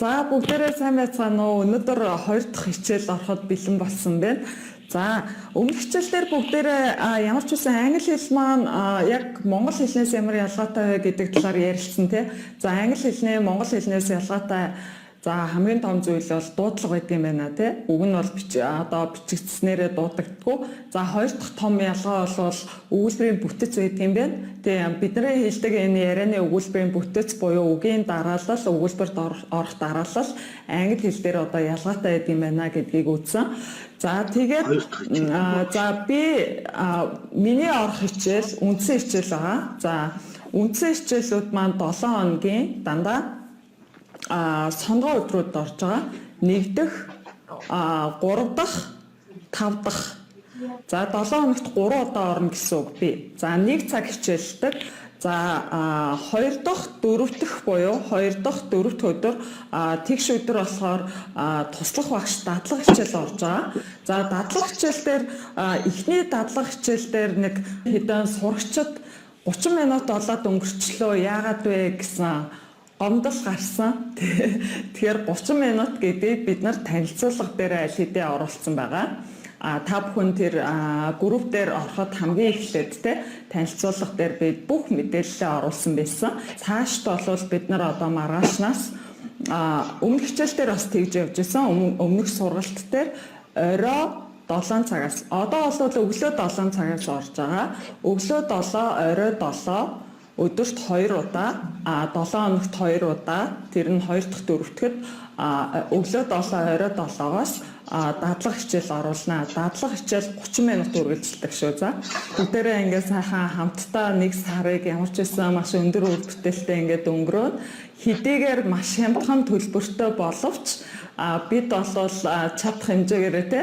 За, бүгдээрээ сайн байцгаана уу? Өнөөдөр хоёр дахь хичээл ороход бэлэн болсон байна. За, өмнөх хичээлдэр бүгдээрээ ямар ч үсэн англи хэл маань яг монгол хэлнээс ямар ялгаатай вэ гэдэг талаар ярилцсан, тий. За, англи хэлний монгол хэлнээс ялгаатай, за, хамгийн том зүйл бол дуудлага байдаг юм байна, тий. Үг нь бол одоо бичигдснээрээ дуудагддаггүй. За, хоёр дахь том ялгаа бол өгүүлбэрийн бүтэц байдаг юм байна. Тийм, бидний хэлдэг энэ ярианы өгүүлбэрийн бүтэц буюу үгийн дараалал, өгүүлбэрт орох дараалал англи хэл дээр одоо ялгаатай байдаг юм байна гэдгийг үзсэн. За, тэгээд за, би миний орох хичээл үндсэн хичээл байгаа. За, үндсэн хичээлүүд маань 7 хоногийн дандаа сонгоо өдрүүд орж байгаа. 1 дэх, 3 дахь, 5 дахь. За, 7 хоногт 3 удаа орно гэсэн үг би. За, 1 цаг хичээлдэг. За, 2 дахь, 4 дахь буюу 2 дахь, 4 дахь өдөр, тэгш өдөр болохоор туслах багш дадлага хичээл орж байгаа. За, дадлага хичээл дээр, эхний дадлага хичээл дээр нэг хэдэн сурагчид 30 минут болоод өнгөрчлөө, яагаад вэ гэсэн гомдол гарсан. Тэгэхээр 30 минут гэдгийг бид нар танилцуулга дээр аль хэдийн оруулсан байгаа. А та бүхэн тэр групп дээр ороход хамгийн эхлээд те танилцуулга дээр бид бүх мэдээллээ оруулсан байсан. Цаашд бол бид нар одоо маргаашнаас, өмнөх хичээл дээр бас тэгж явж исэн. Өмнөх сургалт дээр орой 7 цагаас, одоо бол өглөө 7 цагаас орж байгаа. Өглөө 7, орой 7, өдөрт 2 удаа, 7 хоногт 2 удаа, тэр нь 2 дахь, 4 дахьд өглөө 7, орой 7-оос дадлага хичээл оруулнаа. Дадлага хичээл 30 минут үргэлжилдэг шүү. За. Бүгдээрээ ингээд сайхан хамтдаа нэг сарыг ямар ч байсан маш өндөр үр бүтээлтэй ингээд өнгөрөөд, хэдийгээр маш хямдхан төлбөртэй боловч бид бол чадах хэмжээгээрээ те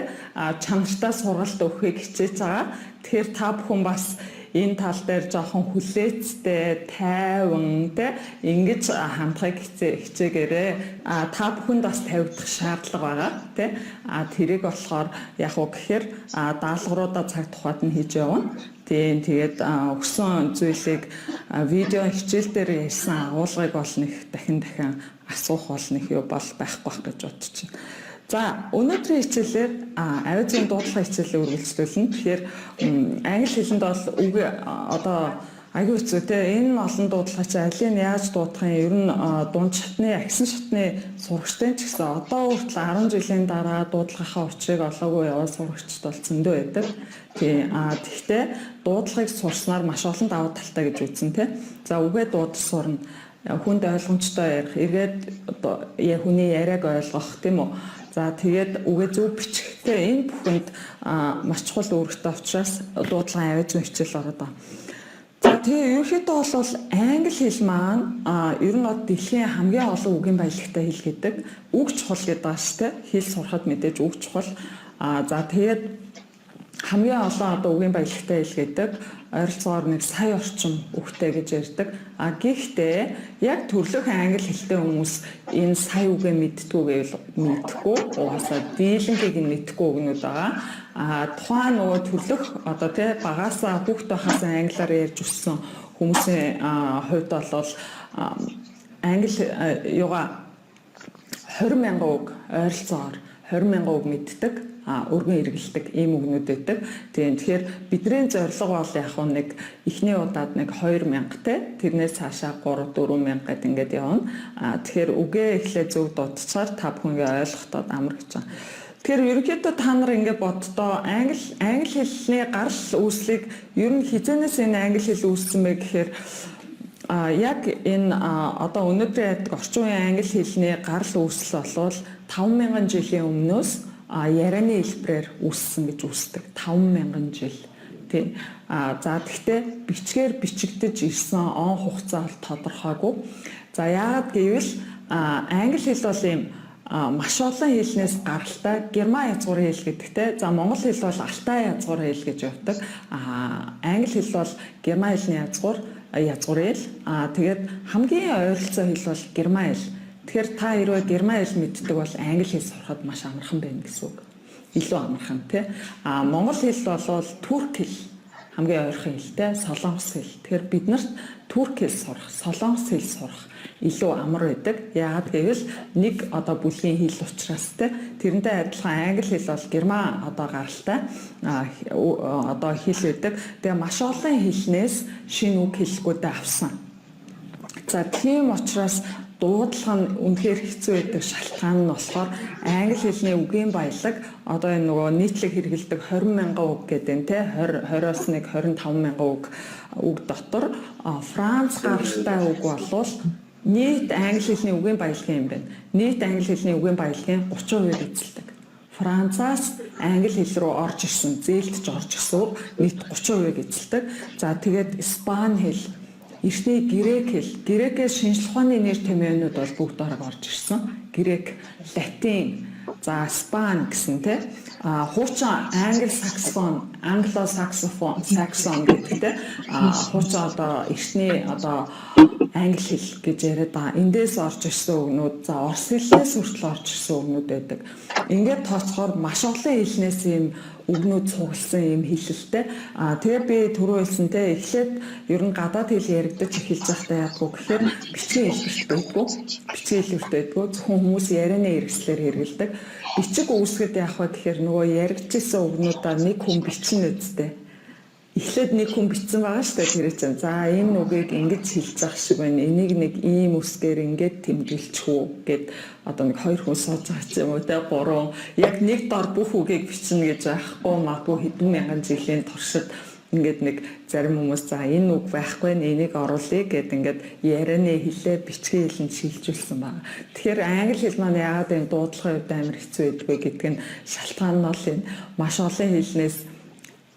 чанартай сургалт өгөхийг хичээж байгаа. Тэгэхээр та бүхэн бас энэ тал дээр жоохон хүлээцтэй, тайван те ингэж хандахыг хичээгээрээ. Та бүхэнд бас тавигдах шаардлага байгаа, те. Тэрийг болохоор яг уу гэхээр даалгавруудаа цаг тухайд нь хийж явна. Тийм, тэгээд өгсөн зүйлийг, видео хичээл дээр ярьсан агуулгыг бол нэг дахин дахин асуух бол нэг юу бол байхгүй байх гэж бодож байна. За, өнөөдрийн хичээлээр авиа дуудлага хичээлээ үргэлжлүүлнэ. Тэгэхээр англи хэлэнд бол үг одоо аягүй хэцүү, те. Энэ олон дуудлага чи алийг яаж дуудах юм? Ер нь дунд шатны, ахисан шатны сурагчтай ч гэсэн одоо хүртэл 10 жилийн дараа дуудлагынхаа учрыг олоогүй яваа сурагчид бол зөндөө байдаг. Тийм, тэгэхдээ дуудлагыг сурснаар маш олон давуу талтай гэж үзсэн, те. За, үгээ дуудаж сурна, хүнд ойлгомжтой ярих, эргээд хүний яриаг ойлгох, тийм үү? За, тэгээд үгээ зөв бичихтэй, энэ бүхэнд маш чухал үүрэгтэй учраас дуудлагын авиа зүйн хичээл ороод байгаа. За, тэгээ ерөнхийдөө бол англи хэл маань ер нь бол дэлхийн хамгийн олон үгийн баялагтай хэл гэдэг. Үг чухал гэдэг байгаа шүү дээ. Хэл сурахад мэдээж үг чухал. За, тэгээд хамгийн олон одоо үгийн баялагтай хэл гэдэг, ойролцоогоор 1 сая орчим үгтэй гэж ярьдаг. А гэхдээ яг төрлөх англи хэлтэй хүмүүс энэ сая үгээ мэддэггүй гэвэл мэдэхгүй. Угаасаа дийлэнхийг нь мэдэхгүй үгнүүд байгаа. А тухайн нөгөө төрлөх одоо тий багаасаа, хүүхэд байхаасаа англиар ярьж өссөн хүмүүсийн хувьд бол англи юугаа 20 мянган үг, ойролцоогоор 20 мянган үг мэддэг, өргөн хэрэглэдэг ийм үгнүүд байдаг. Тийм, тэгэхээр бидний зорилго бол яг нэг эхний удаад нэг 2000 те, тэрнээс цаашаа 3 4000 гэд ингээд явна. Тэгэхээр үгээ эхлээ зөв дуудчихаар та бүхэн ингээ ойлгохдоо амар гэж байгаа. Тэгэхээр ерөнхийдөө та нар ингээд боддоо, англи хэлний гарал үүслийг, ер нь хэзээнээс энэ англи хэл үүссэн бэ гэхээр яг энэ одоо өнөөдрийн ярьдаг орчин үеийн англи хэлний гарал үүсэл болвол 5000 жилийн өмнөөс ярианы хэлбэрээр үүссэн гэж үздэг. 5000 жил. Тий. За, тэгтээ бичгээр бичигдэж ирсэн он хугацаа бол тодорхойгүй. За, яагаад гэвэл англи хэл бол ийм маш олон хэлнээс гаралтай герман язгуурын хэл гэдэгтэй. За, монгол хэл бол алтай язгуурын хэл гэж явдаг. Англи хэл бол герман хэлний язгуурын хэл. Тэгээд хамгийн ойролцоо хэл бол герман хэл. Тэгэхээр та хэрвээ герман хэл мэддэг бол англи хэл сурахад маш амархан байна гэсэн үг. Илүү амархан, тий. А монгол хэл бол турк хэл хамгийн ойролцоо. Хамгийн ойрхон хэлтэй солонгос хэл. Тэгэхээр бид нарт турк хэл сурах, солонгос хэл сурах илүү амар байдаг. Яагаад гэвэл нэг одоо бүлгийн хэл учраас те, тэрнтэй адилхан англи хэл бол герман одоо гаралтай одоо хэл байдаг. Тэгээ маш олон хэлнээс шинэ үг хэллэгүүдээ авсан. За, тийм учраас дуудлага нь үнэхээр хэцүү байдаг шалтгаан нь болохоор англи хэлний үгийн баялаг одоо энэ нөгөө нийтлэг хэрэглэдэг 20 мянган үг гэдэг нь те, 20 20-оос нэг 25 мянган үг дотор Франц гаралтай үг болвол нийт англи хэлний үгийн баялагын юм байна. Нийт англи хэлний үгийн баялагын 30% эзэлдэг. Францаас англи хэл рүү орж ирсэн, зээлдэж орж ирсэн үг нийт 30% эзэлдэг. За, тэгээд испани хэл, эртний грек хэл, грекээс шинжлэх ухааны нэр томьёонууд бол бүгд бараг орж ирсэн. Грек, латин, за испани гэсэн те. А хуучин англи саксон, англо саксофон, саксон гэдэг те. А хуучин одоо эртний одоо англи хэл гэж яриад байгаа. Эндээс орж ирсэн үгнүүд, за орос хэлнээс хүртэл орж ирсэн үгнүүд байдаг. Ингээд тооцохоор маш олон хэлнээс ийм үгнүүд цугласан юм хэлэлтэй. А тэгээ би түрүү хэлсэн те, эхлээд ер нь гадаад хэл яригдаж эхэлж байхдаа яадгүй гэхээр бичгийн хэлбэрт байдгүй. Бичгийн хэлбэрт байдгүй. Зөвхөн хүмүүс ярианы хэрэгслээр хэрэглэдэг. Бичиг үүсгэхэд яах вэ гэхээр нөгөө яригдчихсан үгнүүдаа нэг хүн бичнэ үсттэй. Эхлээд нэг хүн бичсэн байгаа шүү дээ тэр чинь. За, энэ үгийг ингэж хэлж байгаа шиг байна. Энийг нэг ийм үсгээр ингэж тэмдэглэж үү гэд одоо нэг хоёр хүн сууж байгаа ч юм уу те, гурван, яг нэг дор бүх үгийг бичнэ гэж байхгүй, магадгүй хэдэн мянган жилийн туршид ингээд нэг зарим хүмүүс за энэ үг байхгүй нь энийг оруулъя гэд ингээд ярианы хэлээ бичгийн хэлэнд шилжүүлсэн байна. Тэгэхээр англи хэл маань яагаад энэ дуудлагын хувьд амар хэцүү байдгүй гэдэг нь шалтгаан нь бол энэ маш олон хэлнээс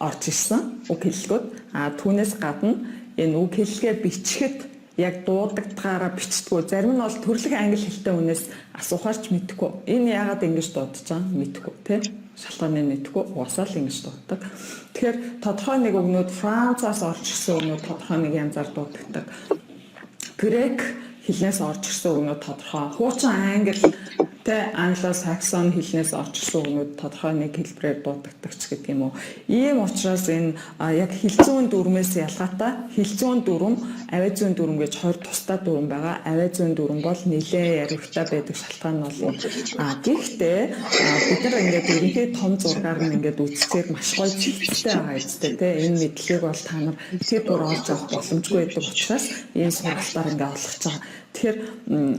орж ирсэн үг хэллэгүүд. А түүнээс гадна энэ үг хэллэгээ бичихэд яг дуудагдгаараа бичдэггүй. Зарим нь бол төрлөх англи хэлтэй хүнээс асуухаар ч мэдэхгүй. Энэ яагаад ингэж дуудаж байгаа мэдэхгүй тий. Шалтгааны мэдэхгүй, угаасаа л ингэж дууддаг. Тэгэхээр тодорхой нэг үгнүүд, Францаас орж ирсэн үгнүүд тодорхой нэг янзаар дуудагддаг. Грек хэлнээс орж ирсэн үгнүүд тодорхой. Хуучин англи тэ, англо-саксон хэлнээс орж ирсэн үгнүүд тодорхой нэг хэлбэрээр дуудагддаг ч гэдэг юм уу. Ийм учраас энэ яг хэлзүүн дүрмээс ялгаатай, хэлзүүн дүрэм, авиа зүйн дүрэм гэж хоёр тусдаа дүрэм байгаа. Авиа зүйн дүрэм бол нэлээд яривтай байдаг шалтгаан нь бол гэхдээ бид нар ингээд ерөнхий том зургаар нь ингээд үзчихээр маш гоё цэгцтэй байгаа үстэй тэ. Энэ мэдлэгийг бол та нар тэр бүр олж авах боломжгүй байдаг учраас ийм сургалтаар ингээд олгож байгаа. Тэгэхээр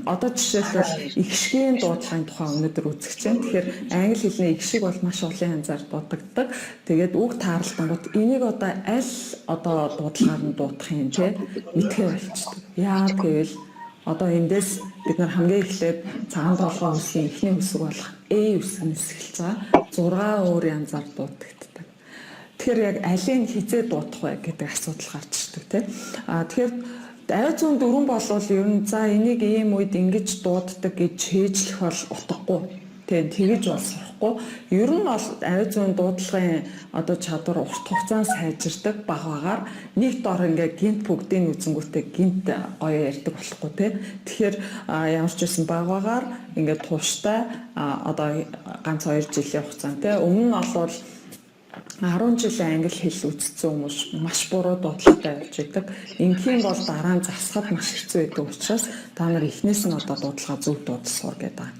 одоо жишээлбэл эгшгийн дуудлагын тухай өнөөдөр үзэх чинь. Тэгэхээр англи хэлний эгшиг бол маш олон янзаар дуудагддаг. Тэгээд үг таарлалтангууд энийг одоо аль одоо дуудлагаар нь дуудах юм те, мэдэхээ болчдөг. Яагаад гэвэл одоо эндээс бид нар хамгийн эхлээд цагаан толгой үсгийн эхний үсэг болох A үсгнээс эхэлж байгаа. 6 өөр янзаар дуудагддаг. Тэгэхээр яг алийг хэзээ дуудах вэ гэдэг асуудал гарч ирдэг те. А тэгэхээр авиа зүйн дүрэм болвол ер нь за энийг ийм үед ингэж дууддаг гэж хээжлэх бол утгагүй. Тэгээ тэгэж бол сурахгүй. Ер нь бол авиа зүйн дуудлагын одоо чадвар урт хугацаанд сайжирдаг, баг багаар. Нэг дор ингээ гинт бүгдийг үзэнгүүтээ гинт гоё ярьдаг болохгүй те. Тэгэхээр ямар ч байсан баг багаар ингээ тууштай, одоо ганц 2 жилийн хугацаанд те. Өмнө нь бол 10 жилийн англи хэл үзсэн хүмүүс маш буруу дуудлагатай явж идэг. Ингийн бол дараа нь засахад маш хэцүү байдаг учраас та нар эхнээс нь одоо дуудлага зөв дуудаж сур гэдэг.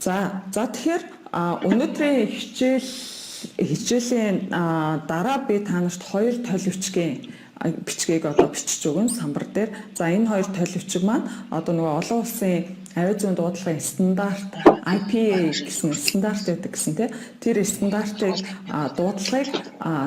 За, тэгэхээр өнөөдрийн хичээлийн дараа би та нарт хоёр толь бичгийг одоо бичиж өгнө самбар дээр. За, энэ хоёр толь бичиг маань одоо нөгөө олон улсын авиа зүйн дуудлагын стандарт IPA гэсэн стандарт байдаг гэсэн тий. Тэр стандартыг, дуудлагыг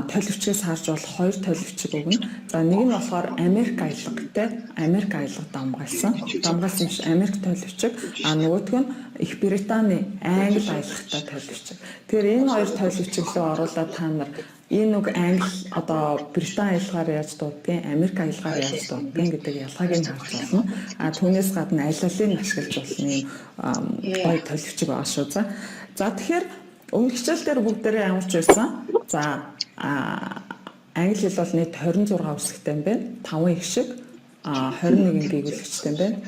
толь бичгээс харж болох хоёр толь бичиг өгнө. За, нэг нь болохоор Америк аялгатай, Америк аялга дамгаалсан. Дамгаалсан биш, Америк толь бичиг. А нөгөөх нь Их Британий англи аялгатай толь бичиг. Тэгэхээр энэ хоёр толь бичиг рүү оруулаад та нар энэ үг англи одоо Британи аялгаар яаж дууддгийг, Америк аялгаар яаж дууддгийг гэдэг ялгааг нь харж болно. А түүнээс гадна аль алийг ашиглаж болно юм гоё толь бичиг байгаа шүү. За, тэгэхээр өмнөх хичээл дээр бүгдээрээ ямар ч байсан. За, англи хэл бол нийт 26 үсэгтэй юм байна. 5 эгшиг, 21 гийгүүлэгчтэй юм байна.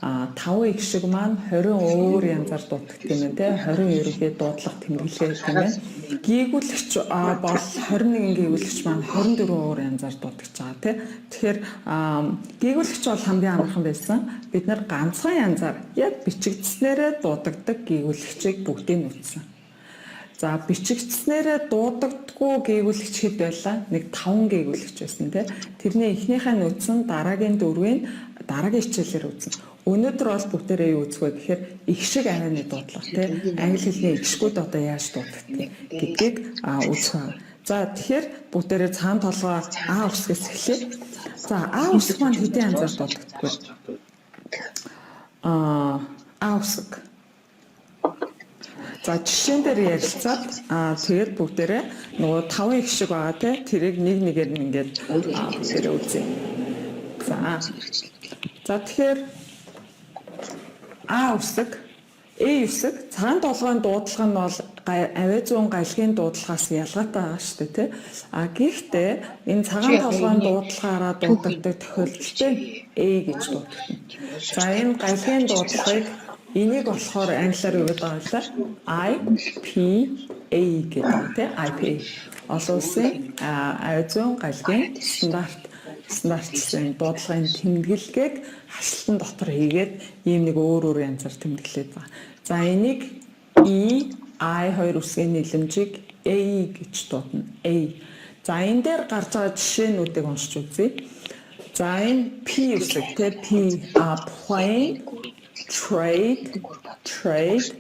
5 их шиг маань 20 өөр янзаар дууддаг юм байна те, 20 ерөнхий дуудлага тэмдэглэгээ гэх юм байна. Гийгүүлэгч бол 21 гийгүүлэгч маань 24 өөр янзаар дуудаж байгаа те. Тэгэхээр гийгүүлэгч бол хамгийн амархан байсан. Бид нар ганцхан янзаар яг бичигдснээрээ дуудагддаг гийгүүлэгчийг бүгдийг нь үзсэн. За, бичигдснээрээ дуудагддаггүй гийгүүлэгч хэд байлаа? Нэг 5 гийгүүлэгч байсан тий. Тэрний эхнийхээ нь үзсэн, дараагийн дөрвийг дараагийн хичээлээр үзнэ. Өнөөдөр бол бүгдээрээ юу үзэх вэ гэхээр эгшиг авианы дуудлага тий. Англи хэлний эгшгүүд одоо яаж дуудагддаг гэдгийг үзэх байна. За, тэгэхээр бүгдээрээ цагаан толгой А үсгээс эхлэе. За, А үсэг маань хэдэн янзаар дуудагддаг вэ? А үсэг. За, жишээн дээр ярилцаад тэгээд бүгдээрээ нөгөө таван эгшиг байгаа те, тэрийг нэг нэгээр нь ингээд бүгдээрээ үзье. За. За, тэгэхээр А үсэг, A үсэг цагаан толгойн дуудлага нь бол авиа зүүн галгийн дуудлагаас ялгаатай байгаа шүү дээ, тий. А гэхдээ энэ цагаан толгойн дуудлагаараа дуудагддаг тохиолдолтой A гэж дуудагдана. За, энэ галгийн дуудлагыг, энийг болохоор англиар юу гэдэг байгаа вэ? IPA гэдэг тий, IPA. Олон улсын авиа зүүн галгийн стандартсан дуудлагын тэмдэглэгээг хашлтан дотор хийгээд ийм нэг өөр өөр янзаар тэмдэглээд байгаа. За, энийг E I хоёр үсгийн нийлэмжийг A гэж дуудана. A. За, энэ дээр гарч байгаа жишээнүүдийг уншиж үзье. За, энэ P үсэг те, P, а plane, trade, trade,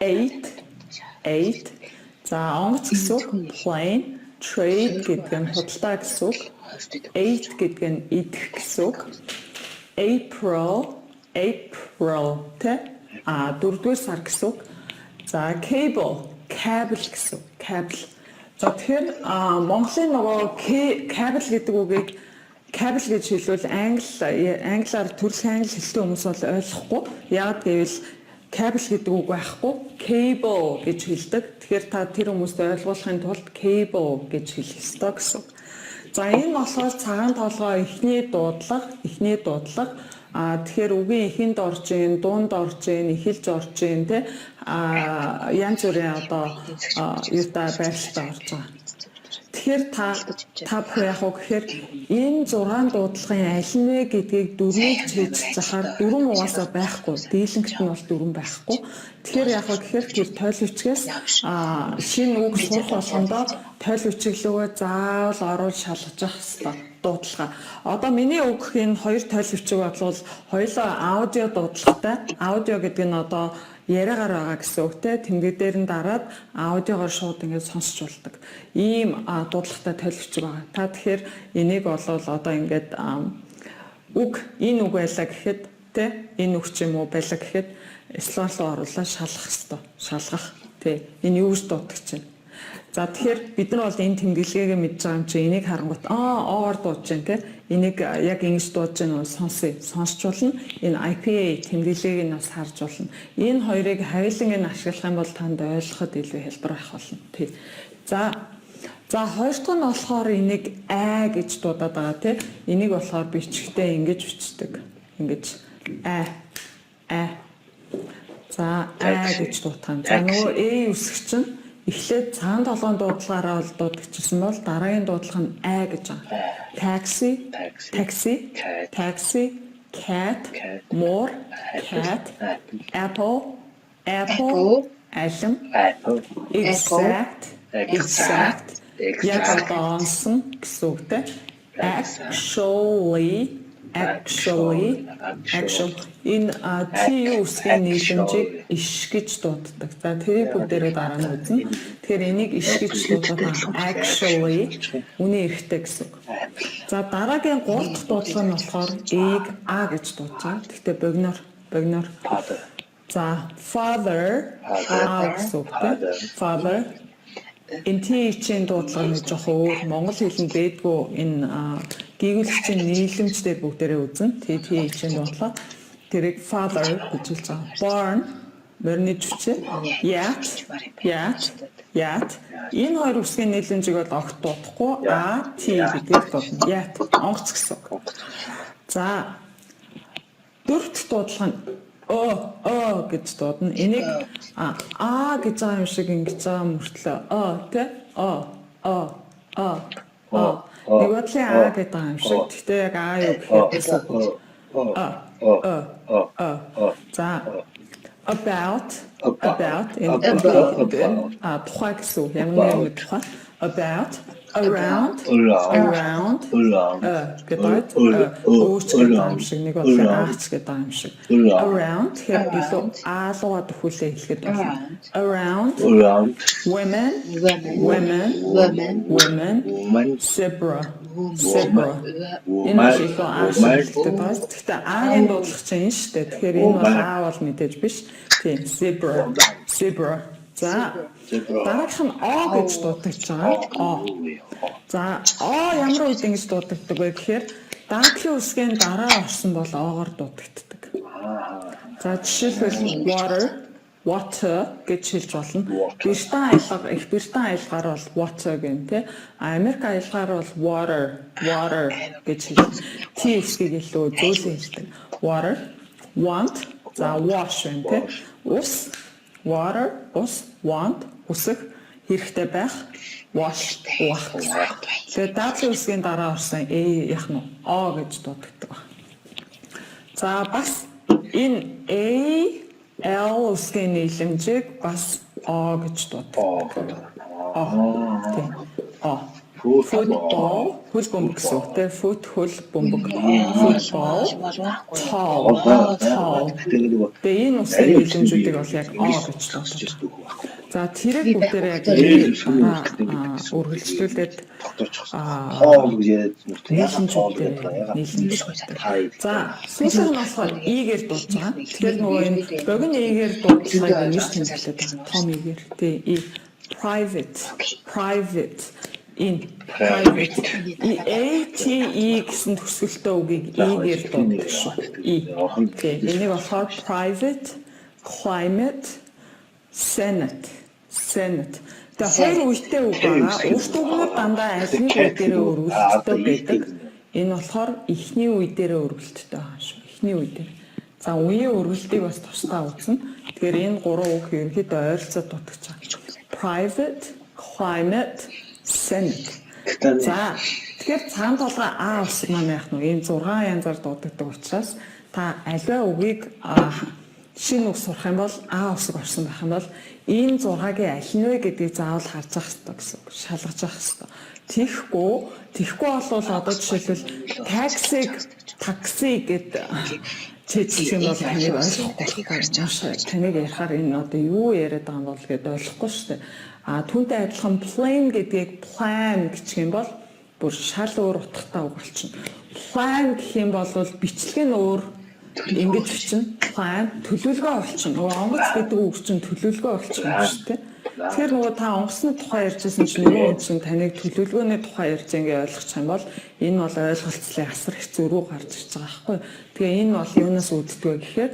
eight, eight. За, онгоц гэсэн үг, plane, trade гэдэг нь худалдаа гэсэн үг. Ate гэдэг нь идэх гэсэн үг. April, April тэ, дөрөвдүгээр сар гэсэн үг. За, cable, cable гэсэн үг. Cable. За, тэгэхээр Монголын нөгөө cable гэдэг үгийг cable гэж хэлбэл англиар төрөлх англи хэлтэй хүмүүс бол ойлгохгүй. Яг гэвэл cable гэдэг үг байхгүй. Cable гэж хэлдэг. Тэгэхээр та тэр хүмүүст ойлгуулахын тулд cable гэж хэлэх ёстой гэсэн үг. За, энэ болохоор цагаан толгой эхний дуудлага, эхний дуудлага. Тэгэхээр үгийн эхэнд орж ийн, дунд орж ийн, эхэлж орж ийн те, янз бүрийн одоо юутай байралтай орж байгаа. Тэгэхээр та та бүхэн яг уу гэхээр энэ 6 дуудлагын аль нь вэ гэдгийг дөрвийг чийж захаар дөрвөн угаасаа байхгүй. Дийлэнхт нь бол дөрвөн байхгүй. Тэгэхээр яг уу гэхээр тэр тойл бичгээс шинэ үг сурах болгондоо тойл бичиг лүүгээ заавал оруулж шалгаж явах хэрэгтэй дуудлага. Одоо миний үг энэ хоёр тойл бичиг болвол хоёулаа аудио дуудлагатай. Аудио гэдэг нь одоо яриагаар байгаа гэсэн үг те, тэмдэг дээр нь дараад аудиогоор шууд ингээд сонсч болдог. Ийм дуудлагатай тойл бичиг байгаа. Та тэгэхээр энийг болвол одоо ингээд үг, энэ үг байлаа гэхэд те, энэ үг ч юм уу байлаа гэхэд словар руу оруулаад шалгах хэвээр, шалгах те, энэ юу гэж дууддаг чинь. За, тэгэхээр бид нар бол энэ тэмдэглэгээ мэдж байгаа юм чи энийг харангуут оогоор дуудаж байна те. Энийг яг ингэж дуудаж байна уу, сонсъё. Сонсч болно. Энэ IPA тэмдэглэгийг нь бас харж болно. Энэ хоёрыг хоёуланг нь ашиглах юм бол танд ойлгоход илүү хялбар байх болно. Тий. За, хоёр дахь нь болохоор энийг а гэж дуудаад байгаа тий. Энийг болохоор бичгтээ ингэж бичдэг. Ингэж а а. За, а гэж дуудах юм. За, нөгөө э үсэг чинь эхлээд цагаан толгойн дуудлагаараа бол дуудагчсан бол дараагийн дуудлага нь а гэж байгаа. Taxi, taxi, taxi, cat, more, cat, apple, apple, алим, exact, exact, яг одоо онсон гэсэн үг те. Actually, actually, actual, энэ T үсгийн нийлэмжийг иш гэж дууддаг. За, тэрийг бүгдээрээ дараа нь үзнэ. Тэгэхээр энийг иш гэж дуудаад actually үнэн эрхтэй гэсэн үг. За, дараагийн гурав дахь дуудлага нь болохоор E-г А гэж дуудаж байгаа. Гэхдээ богиноор, богиноор. За, father, А гэсэн үг те. Father. Энэ TH-ийн дуудлага нэг жоохон өөр, монгол хэлэнд бэдгүү энэ гийгүүлэгчийн нийлэмж дээр бүгдээрээ үзнэ. TH-ийн дуудлага. Тэрийг father гэж хэлж байгаа. Barn, морины жүчээ. Yat, yat, yat. Энэ хоёр үсгийн нийлэмжийг бол огт дуудахгүй А T гэдгээр дуудана. Yat, онгоц гэсэн үг. За, дөрөв Дөрөв дэх дуудлага нь ö ö гэж дуудана. Энийг а гэж байгаа юм шиг ингэж байгаа мөртлөө ö тэ ö ö ö ö нэг бодлын а гэдэг байгаа юм шиг. Гэхдээ яг а юу гэхээр ö ö ö. За, about, about энэ а тухай гэсэн үг. Ямар нэгэн тухай. About, around, around гэдэг өөч гэдэг юм шиг, нэг бодлын аач гэдэг юм шиг. Around тэгэхээр илүү аалууга төхүүлээ хэлэхэд болно. Around, women, women, women, zebra, zebra. Энэ бол илүү аа шиг байгаа. Гэхдээ А-гийн дуудлага чинь энэ шүү дээ. Тэгэхээр энэ бол А бол мэдээж биш. Тийм, zebra, zebra. За, дараагийнх нь О гэж дуудаж байгаа. О. За, О ямар үед ингэж дуудагддаг вэ гэхээр W үсгийн дараа орсон бол О-гоор дуудагддаг. За, жишээлбэл water, water гэж хэлж болно. Британи аялга, их Британи аялгаар бол water гэн тэ. А Америк аялгаар бол water, water гэж хэлж. T үсгийг илүү зөөлөн хэлдэг. Water, want, за wash байна тэ. Ус, water, ус, want, хүсэх, хэрэгтэй байх, wash, уах. Тэгээд W үсгийн дараа орсон A яах нь О гэж дуудагддаг байна. За, бас энэ A L үсгийн нийлэмжийг бас О гэж дууддаг. О. Тийм. О. Football, хөл бөмбөг гэсэн үг те. Foot, хөл, бөмбөг. Football. Tall. Tall. Тэгээ энэ үсгийн нийлэмжүүдийг бол яг О гэж дууддаг. За, тэрэг бүгдээрээ яг үргэлжлүүлээд хоол гэж яриад нийлэмжүүдтэй нийлэмж. За, сүүлийнх нь болохоор И-гээр дуудаж байгаа. Тэгэхээр нөгөө энэ богино И-гээр дуудлагыг ингэж тэмдэглээд байна. Том И-гээр. Тий, И, private, private, энэ private, A T E гэсэн төгсгөлтэй үгийг И-гээр дууддаг шүү. И. Тийм. Энийг болохоор private, climate, senate, senate. Тэгээ хоёр үетэй үг байгаа. Урт үгнүүд дандаа аль нэг үе дээрээ өргөлттэй байдаг. Энэ болохоор эхний үе дээрээ өргөлттэй байгаа шүү. Эхний үе дээр. За, үеийн өргөлтийг бас тусдаа үзнэ. Тэгэхээр энэ гурван үг ерөнхийдөө ойролцоо дутаж байгаа. Private, climate, senate. За, тэгэхээр цаана толгой А үсэг маань яах нь ийм 6 янзаар дуудагддаг учраас та аливаа үгийг шинэ үг сурах юм бол А үсэг орсон байх юм бол энэ 6-гийн аль нь вэ гэдгийг заавал харж явах хэрэгтэй гэсэн үг. Шалгаж явах хэрэгтэй. Тэгэхгүй болвол одоо жишээлбэл taxi-г такси гэд чийжчих юм бол таныг ойлгохгүй харж байгаа. Таныг ярихаар энэ одоо юу яриад байгаа юм бол гэд ойлгохгүй шүү дээ. А түүнтэй адилхан plane гэдгийг plan гэх юм бол бүр шал өөр утгатай үг болчихно. Plan гэх юм бол бичлэг нь өөр ингэж бичнэ. Plan, төлөвлөгөө болчихно. Нөгөө онгоц гэдэг үг чинь төлөвлөгөө болчихно шүү дээ. Тэгэхээр нөгөө та онгоцны тухай ярьжсэн чинь нөгөө хүн чинь таныг төлөвлөгөөний тухай ярьж ингээ ойлгочих юм бол энэ бол ойлголцлын асар хэцүү рүү гарч ирж байгаа байхгүй. Тэгээ энэ бол юунаас үүддэг вэ гэхээр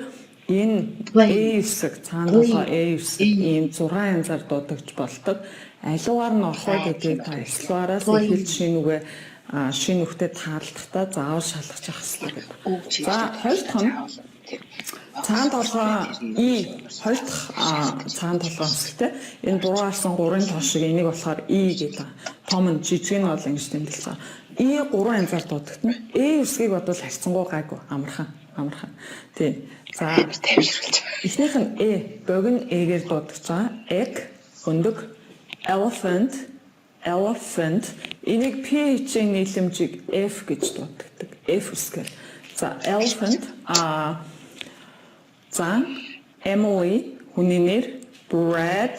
энэ A үсэг, цаана болохоор A үсэг ийм 6 янзаар дуудагдж болдог. Аливаар нь орох вэ гэдгийг та эслуараас эхэлж шинэ үгээ шинэ үгтэй тааралдахдаа заавал шалгаж явах хэрэгтэй гэдэг. За, хоёр дахь нь цагаан толгой И, хоёр дахь цагаан толгой үсэгтэй. Энэ буруу харсан гурвын тоо шиг энийг болохоор И гэдэг. Том нь, жижиг нь бол ингэж тэмдэглэж байгаа. И гурван янзаар дуудагдана. Э үсгийг бодвол харьцангуй гайгүй, амархан, амархан. Тийм. За, тайвшруулж. Эхнийх нь Э, богино Э-гээр дуудаж байгаа. Egg, өндөг, elephant, elephant. Энийг PH-ийн нийлэмжийг F гэж дууддаг. F үсгээр. За, elephant, за, Emily хүний нэр, bread,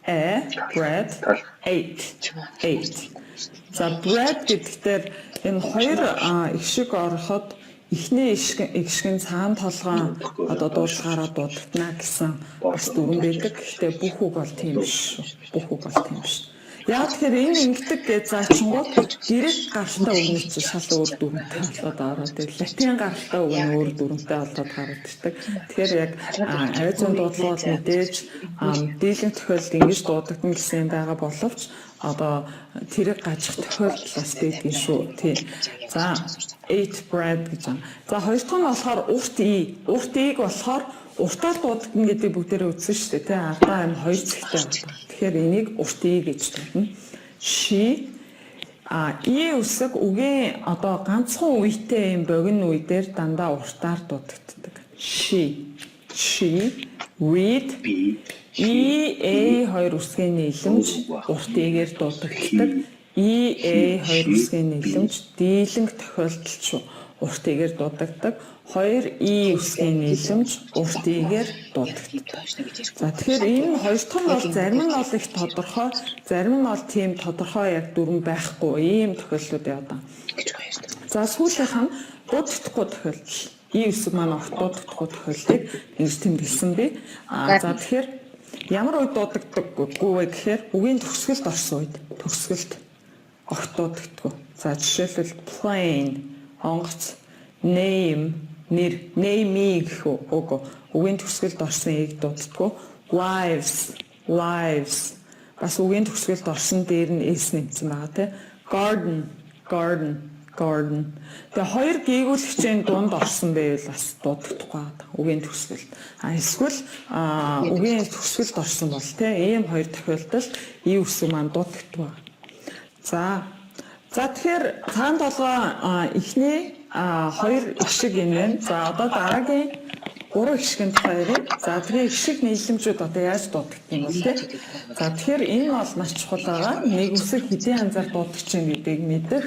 a bread, eight, eight. За, bread гэдэгтэр энэ хоёр эгшиг ороход эхний эгшиг нь цагаан толгой одоо дуудлагаараа дуудагдана гэсэн бас дүрэм байдаг. Гэхдээ бүх үг бол тийм биш шүү. Бүх үг бол тийм биш. Яг тэгэхээр энэ ингэдэг гэж заачингууд грек гаралтай үгний чинь шал өөр дүрмтэй болоод ороод ир. Латин гаралтай үг нь өөр дүрмтэй болоод гараад ирдэг. Тэгэхээр яг авиа зүйн дуудлага бол мэдээж дийлэнх тохиолдолд ингэж дуудагдана гэсэн юм байгаа боловч Одоо тэрэг гажих тохиолдол бас байдгийн шүү. Тий. За, ate bread гэж байна. За, хоёр дахь нь болохоор урт и. Урт и-г болохоор уртаар дуудагдана гэдэг бүгдээрээ үзсэн шүү дээ, тий. Ардаа юм хоёр цэгтэй байна. Тэгэхээр энийг урт и гэж дуудана. She. И үсэг үгийн одоо ганцхан үетэй юм богино үе дээр дандаа уртаар дуудагддаг. She. She read. B. E A хоёр үсгийн нийлэмж урт игээр дуудагддаг. E A хоёр үсгийн нийлэмж дийлэнх тохиолдолд шүү урт игээр дуудагддаг. Хоёр E үсгийн нийлэмж урт игээр дуудагддаг. За, тэгэхээр энэ хоёр дахь нь бол зарим нь бол их тодорхой, зарим нь бол тийм тодорхой яг дүрм байхгүй ийм тохиолдлууд явдаг. За, сүүлийнх нь дуудагдахгүй тохиолдол. И үсэг маань огт дуудагдахгүй тохиолдлыг ингэж тэмдэглэсэн би. А за, тэгэхээр ямар үед дуудагддаггүй вэ гэхээр үгийн төгсгөлд орсон үед, төгсгөлд огт дуудагддаггүй. За, жишээлбэл, plane онгоц, name нэр, name me гэх үг, үгийн төгсгөлд орсон ийг дууддаггүй. Lives, lives бас үгийн төгсгөлд орсон, дээр нь s нэмсэн байгаа, тий. Garden, garden, garden. Тэгээ хоёр гийгүүлэгчийн дунд орсон байвал бас дуудагдахгүй байгаа үгийн төгсгөлд. А эсвэл үгийн төгсгөлд орсон бол, тий, ийм хоёр тохиолдолд и үсэг маань дуудагддаг. За, тэгэхээр цагаан толгой эхний хоёр эгшиг энэ байна. За, одоо дараагийн гурван эгшигийн тухай ярив. За, тэгэхээр эгшиг нийлэмжүүд одоо яаж дуудагдах юм бол, тий? За, тэгэхээр энэ бол маш чухал байгаа. Нэг үсэг хэдийн янзаар дуудах чинь гэдгийг мэдэх.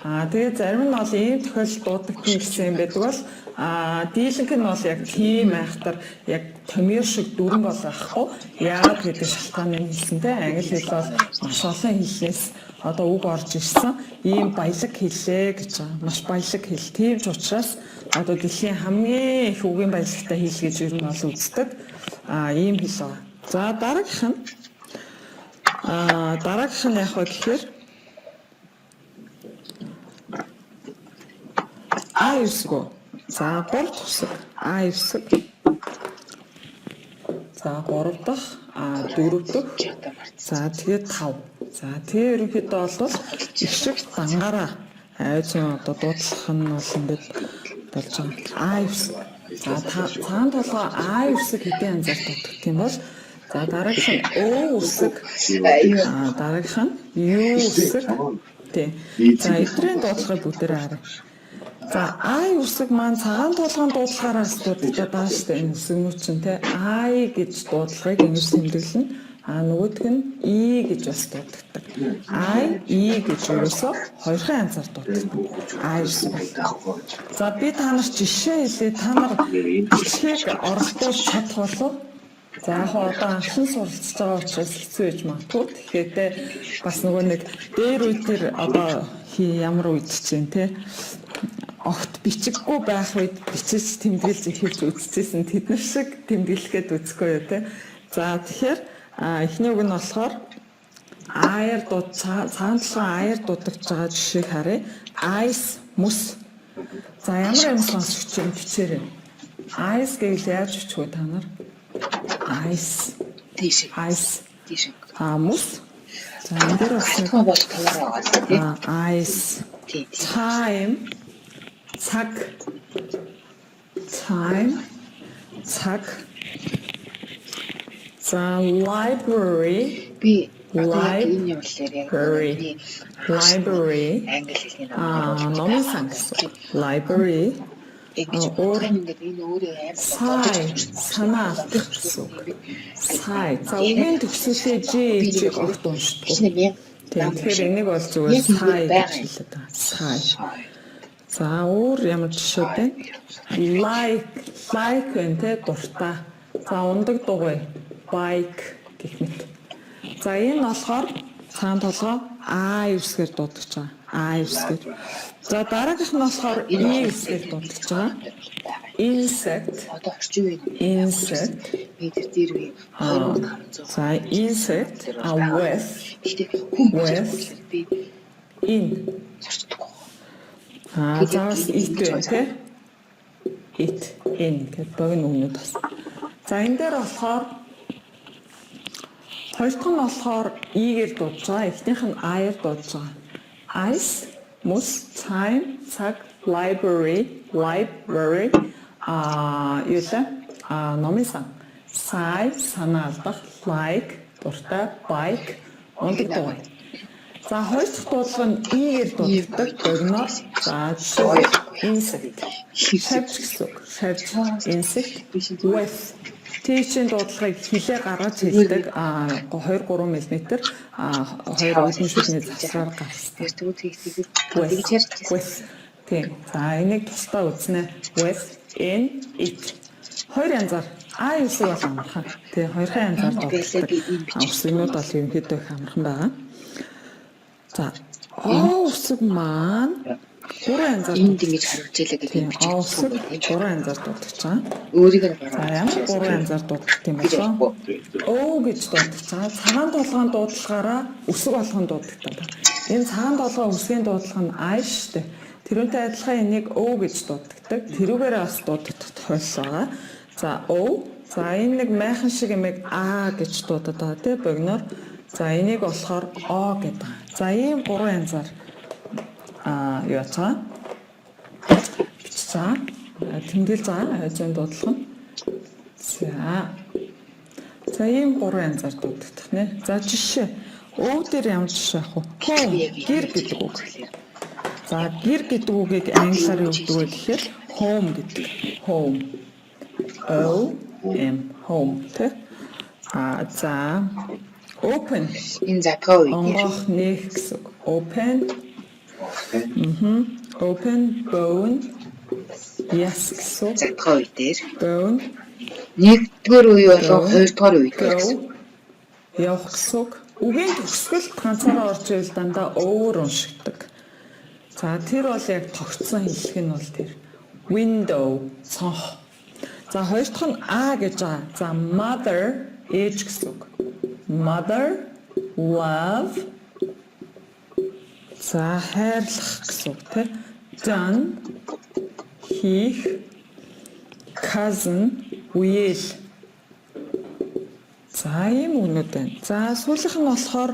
Тэгээ зарим нь бол ийм тохиолдолд дуудагдана гэсэн юм байдаг бол дийлэнх нь бол яг тийм айхтар яг томьёо шиг дүрэн бол байхгүй. Яагаад гэдэг шалтгааны хэлсэн, те. Англи хэл бол маш олон хэлнээс одоо үг орж ирсэн ийм баялаг хэлээ гэж байгаа. Маш баялаг хэл. Тийм ч учраас одоо дэлхийн хамгийн их үгийн баялагтай хэл гэж ер нь бол үздэг. Ийм хэл байгаа. За, дараагийнх нь яг вэ гэхээр А үсэг. За, гурав дахь үсэг. А үсэг. За, гурав дахь, дөрөв дэх. За, тэгээд тав. За, тэгээ ерөнхийдөө бол эгшиг дангаараа айцын одоо дуудлах нь бол ингээд болж байгаа. А үсэг. За, цагаан толгой А үсэг хэдийн янзаар дуудагдах юм бол, за, дараагийнх нь Ө үсэг, дараагийнх нь Ю үсэг. Тий. За, эдгээрийн дуудлагыг бүгдээрээ харъя. За, А үсэг маань цагаан толгойн дуудлагаараас дуудагдаад байгаа шүү дээ. Энэ үсгнүүд чинь, те, I гэж дуудлагыг ингэж тэмдэглэнэ. А нөгөөх нь E гэж бас дуудагддаг. I, E гэж ерөөсөө хоёрхан янзаар дуудагддаг. I үсэг. За, би та нарт жишээ хэлье. Та нар бичгийг оролдуулж чадах болов? За, яг хоо одоо анхан суралцж байгаа учраас хэцүү байж магадгүй. Тэгэхээр те, бас нөгөө нэг дээр үе тэр одоо хий ямар үед чинь, те, огт бичиггүй байх үед бичиж тэмдэглэж эхэлж үзчихсэн. Тэд нар шиг тэмдэглэх гээд үзэхгүй юу, те. За, тэгэхээр эхний үг нь болохоор аяар дууд, цагаан толгой аяар дуудагдж байгаа жишээг харъя. Ice мөс. За, ямар юм сонсогч юм, бичээрэй. Ice гэвэл яаж бичих вэ та нар? Ice. Тийш. Ice. Тийш. Мөс. За, энэ дээр бас нэг Галтгой бол товар байгаа л тий. Ice. Тий. Time цаг, time цаг. За, library. Би одоо яг энэ явуулаар яг Library. миний Library. англи хэлний Номын сан гэсэн. Library. Ингэж өөр бодох юм, ингээд энэ өөрөө амар Сай санаа алдах гэсэн үг. Сай. За, үгийн төгсгөлээ G G огт уншдаггүй. Хичнээн Тийм, тэгэхээр энийг бол зүгээр Яг сай ингээд гэж байгаа юм. хэлээд байгаа. Сай. За, өөр ямар жишээ бэ? Like, like вэ, те, дуртай. За, унадаг дугуй bike гэх мэт. За, энэ болохоор цагаан толгой А үсгээр дуудаж байгаа. А үсгээр. За, дараагийнх нь болохоор И үсгээр дуудаж байгаа. Insect. Одоо орчин үеийн Insect. би тэр дээр үе 2500. За, insect with Гэхдээ хүн with би in. зорчдоггүй. За, бас it байна, те. It, in гэдэг богино үгнүүд бас. За, энэ дээр болохоор Хоёр дахь нь болохоор E-гээр дуудаж байгаа. Эхнийх нь I-аар дуудаж байгаа. Ice, мөс, time, цаг, library, library юу лээ? Номын сан. Sigh, санаа алдах, like, дуртай, bike, унадаг дугуй. За, хоёр дахь дуудлага нь E-гээр дууддаг. Богиноор. За, жишээ insect. Шавж гэсэн үг. Шавж, insect, with. TH-ийн дуудлагыг хилээ гаргаж хэлдэг. 2 3 мм хоёр үүдэн шүдний завсраар гаргасан. Тэр тэгвэл тэгж ярьж With. Тийм. За, энийг тусдаа үзнэ. With, in, it. Хоёр янзаар. А үсэг бол амархан. Тийм, хоёрхан янзаар дууддаг. Үсгнүүд бол ерөнхийдөө их амархан байгаа. За, О үсэг маань гурван янзаар Энд ингэж хариулж ялаа гэдэг юм. О үсэг гурван янзаар дуудаж байгаа. Өөрийг нь За, ямар гурван янзаар дуудах юм болоо? Өө гэж дуудаж байгаа. Цагаан толгойн дуудлагаараа үсэг болгон дууддаг. Энэ цагаан толгой үсгийн дуудлага нь I шүү дээ. Тэрүүнтэй адилхан энийг Өө гэж дууддаг. Тэрүүгээрээ бас дуудах тохиолдол байгаа. За, Өө. За, энэ нэг майхан шиг юмыг А гэж дуудаад байгаа, тий, богиноор. За, энийг болохоор О гэдэг. За, ийм гурван янзаар юу яаж байгаа? Бичиж байгаа. Тэмдэглэж байгаа хажуун дуудлага нь. За. За, ийм гурван янзаар дуудагдах нэ. За, жишээ. Өө дээр ямар жишээ авах вэ? Home, гэр гэдэг үг. За, гэр гэдэг үгийг англиар юу гэдэг вэ гэхээр home гэдэг. Home. O M, home, тэ. За, open. Энэ задгаа үе дээр Онгоох, нээх гэсэн үг. Open. Open, bone. Yes гэсэн үг. Задгаа үе дээр Bone. нэгдүгээр үе болон хоёрдугаар үе дээр гэсэн. Go. Явах гэсэн үг. Үгийн төгсгөлд ганцаараа орж ивэл дандаа өөр уншигдаг. За, тэр бол яг тогтсон хэллэг нь бол тэр. Window, цонх. За, хоёр дахь нь А гэж байгаа. За, mother, ээж гэсэн үг. Mother, love. За, хайрлах гэсэн үг, тий. Done, хийх, cousin, үеэл. За, ийм үгнүүд байна. За, сүүлийнх нь болохоор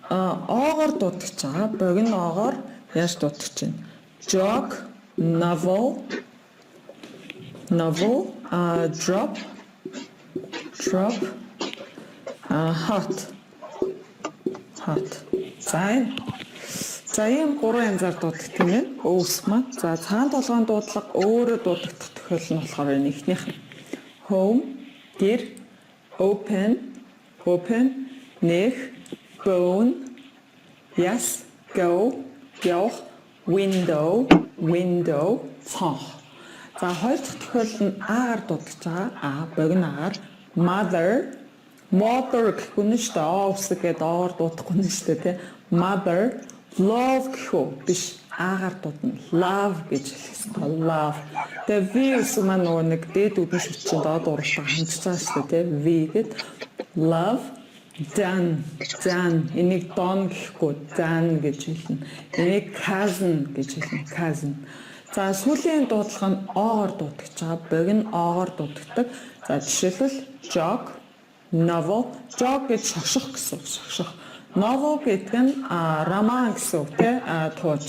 оогоор дуудаж байгаа. Богино оогоор яаж дуудаж байна? Jog, novel, novel, drop, drop, hot, hot. За, энэ. За, ийм гурван янзаар дуудах юм байна. Өө үсэг маань. За, цагаан толгойн дуудлага өөрөө дуудагдах тохиолдол нь болохоор энэ эхнийх нь. Home, гэр, open, open, нээх, bone, yes, go, явах, window, window, цонх. За, хоёр дахь тохиолдол нь А-гаар дуудаж байгаа. А, богино агаар mother, mother гэхгүй нь шүү дээ. О үсэг гэдэг оор дуудахгүй нь шүү дээ, тий. Mother, love гэх үү? Биш. А-гаар дуудана. Love гэж хэлэх ёстой. Love. Тэгээ V үсэг маань нөгөө нэг дээд үдэн шүтчин доод уралтаа хандж байгаа шүү дээ, тий. V гэд love, done, done. Энийг done гэхгүй, done гэж хэлнэ. Энийг cousin гэж хэлнэ. Cousin. За, сүүлийн дуудлага нь оогоор дуудаж байгаа. Богино оогоор дуудагддаг. За, жишээлбэл jog, novel, jog гэж шогшох гэсэн үг, шогшох. Novel гэдэг нь роман гэсэн үг, тий, тууж.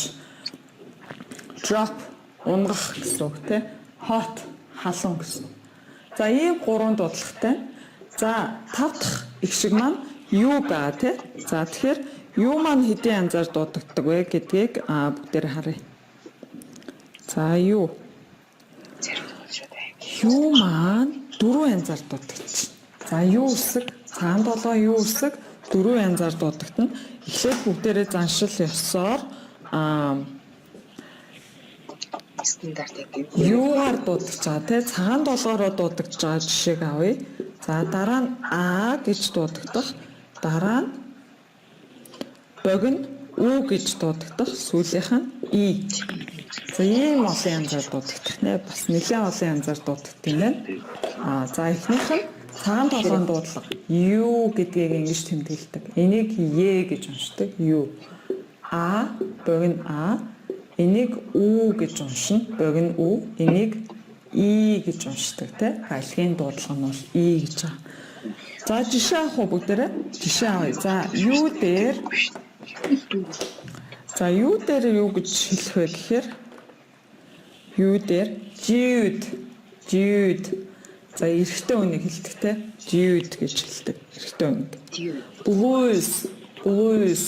Drop, унгах гэсэн үг, тий. Hot, халуун гэсэн. За, ийм гурван дуудлагатай. За, тав дахь эгшиг маань юу байгаа, тий. За, тэгэхээр юу маань хэдийн янзаар дуудагддаг вэ гэдгийг бүгдээр харъя. За, юу? Юу маань дөрвөн янзаар дуудагдчих. За, юу үсэг, цагаан толгой юу үсэг дөрвөн янзаар дуудагдана. Эхлээд бүгдээрээ заншил ёсоор стандарт яг юм. Юугаар дуудаж байгаа, те, цагаан толгоороо дуудагдж байгаа жишээг авъя. За, дараа нь А гэж дуудагдах, дараа нь богино У гэж дуудагдах, сүүлийнх нь И. За, ийм олон янзаар дуудагдах нэ. Бас нэлээд олон янзаар дуудагдах юм байна. За, эхнийх нь цагаан толгойн дуудлага. Ю гэдгийг ингэж тэмдэглэдэг. Энийг Е гэж уншдаг. Ю. А, богино А. Энийг У гэж уншина. Богино У. Энийг И гэж уншдаг, тий. Альгийн дуудлага нь бол И гэж байгаа. За, жишээ авах уу бүгдээрээ? Жишээ авъя. За, юу дээр За, юу дээр юу гэж хэлэх вэ гэхээр юу дээр dude, dude. За, эрэгтэй хүнийг хэлдэг, те. Dude гэж хэлдэг. Эрэгтэй хүнийг. Blues, blues,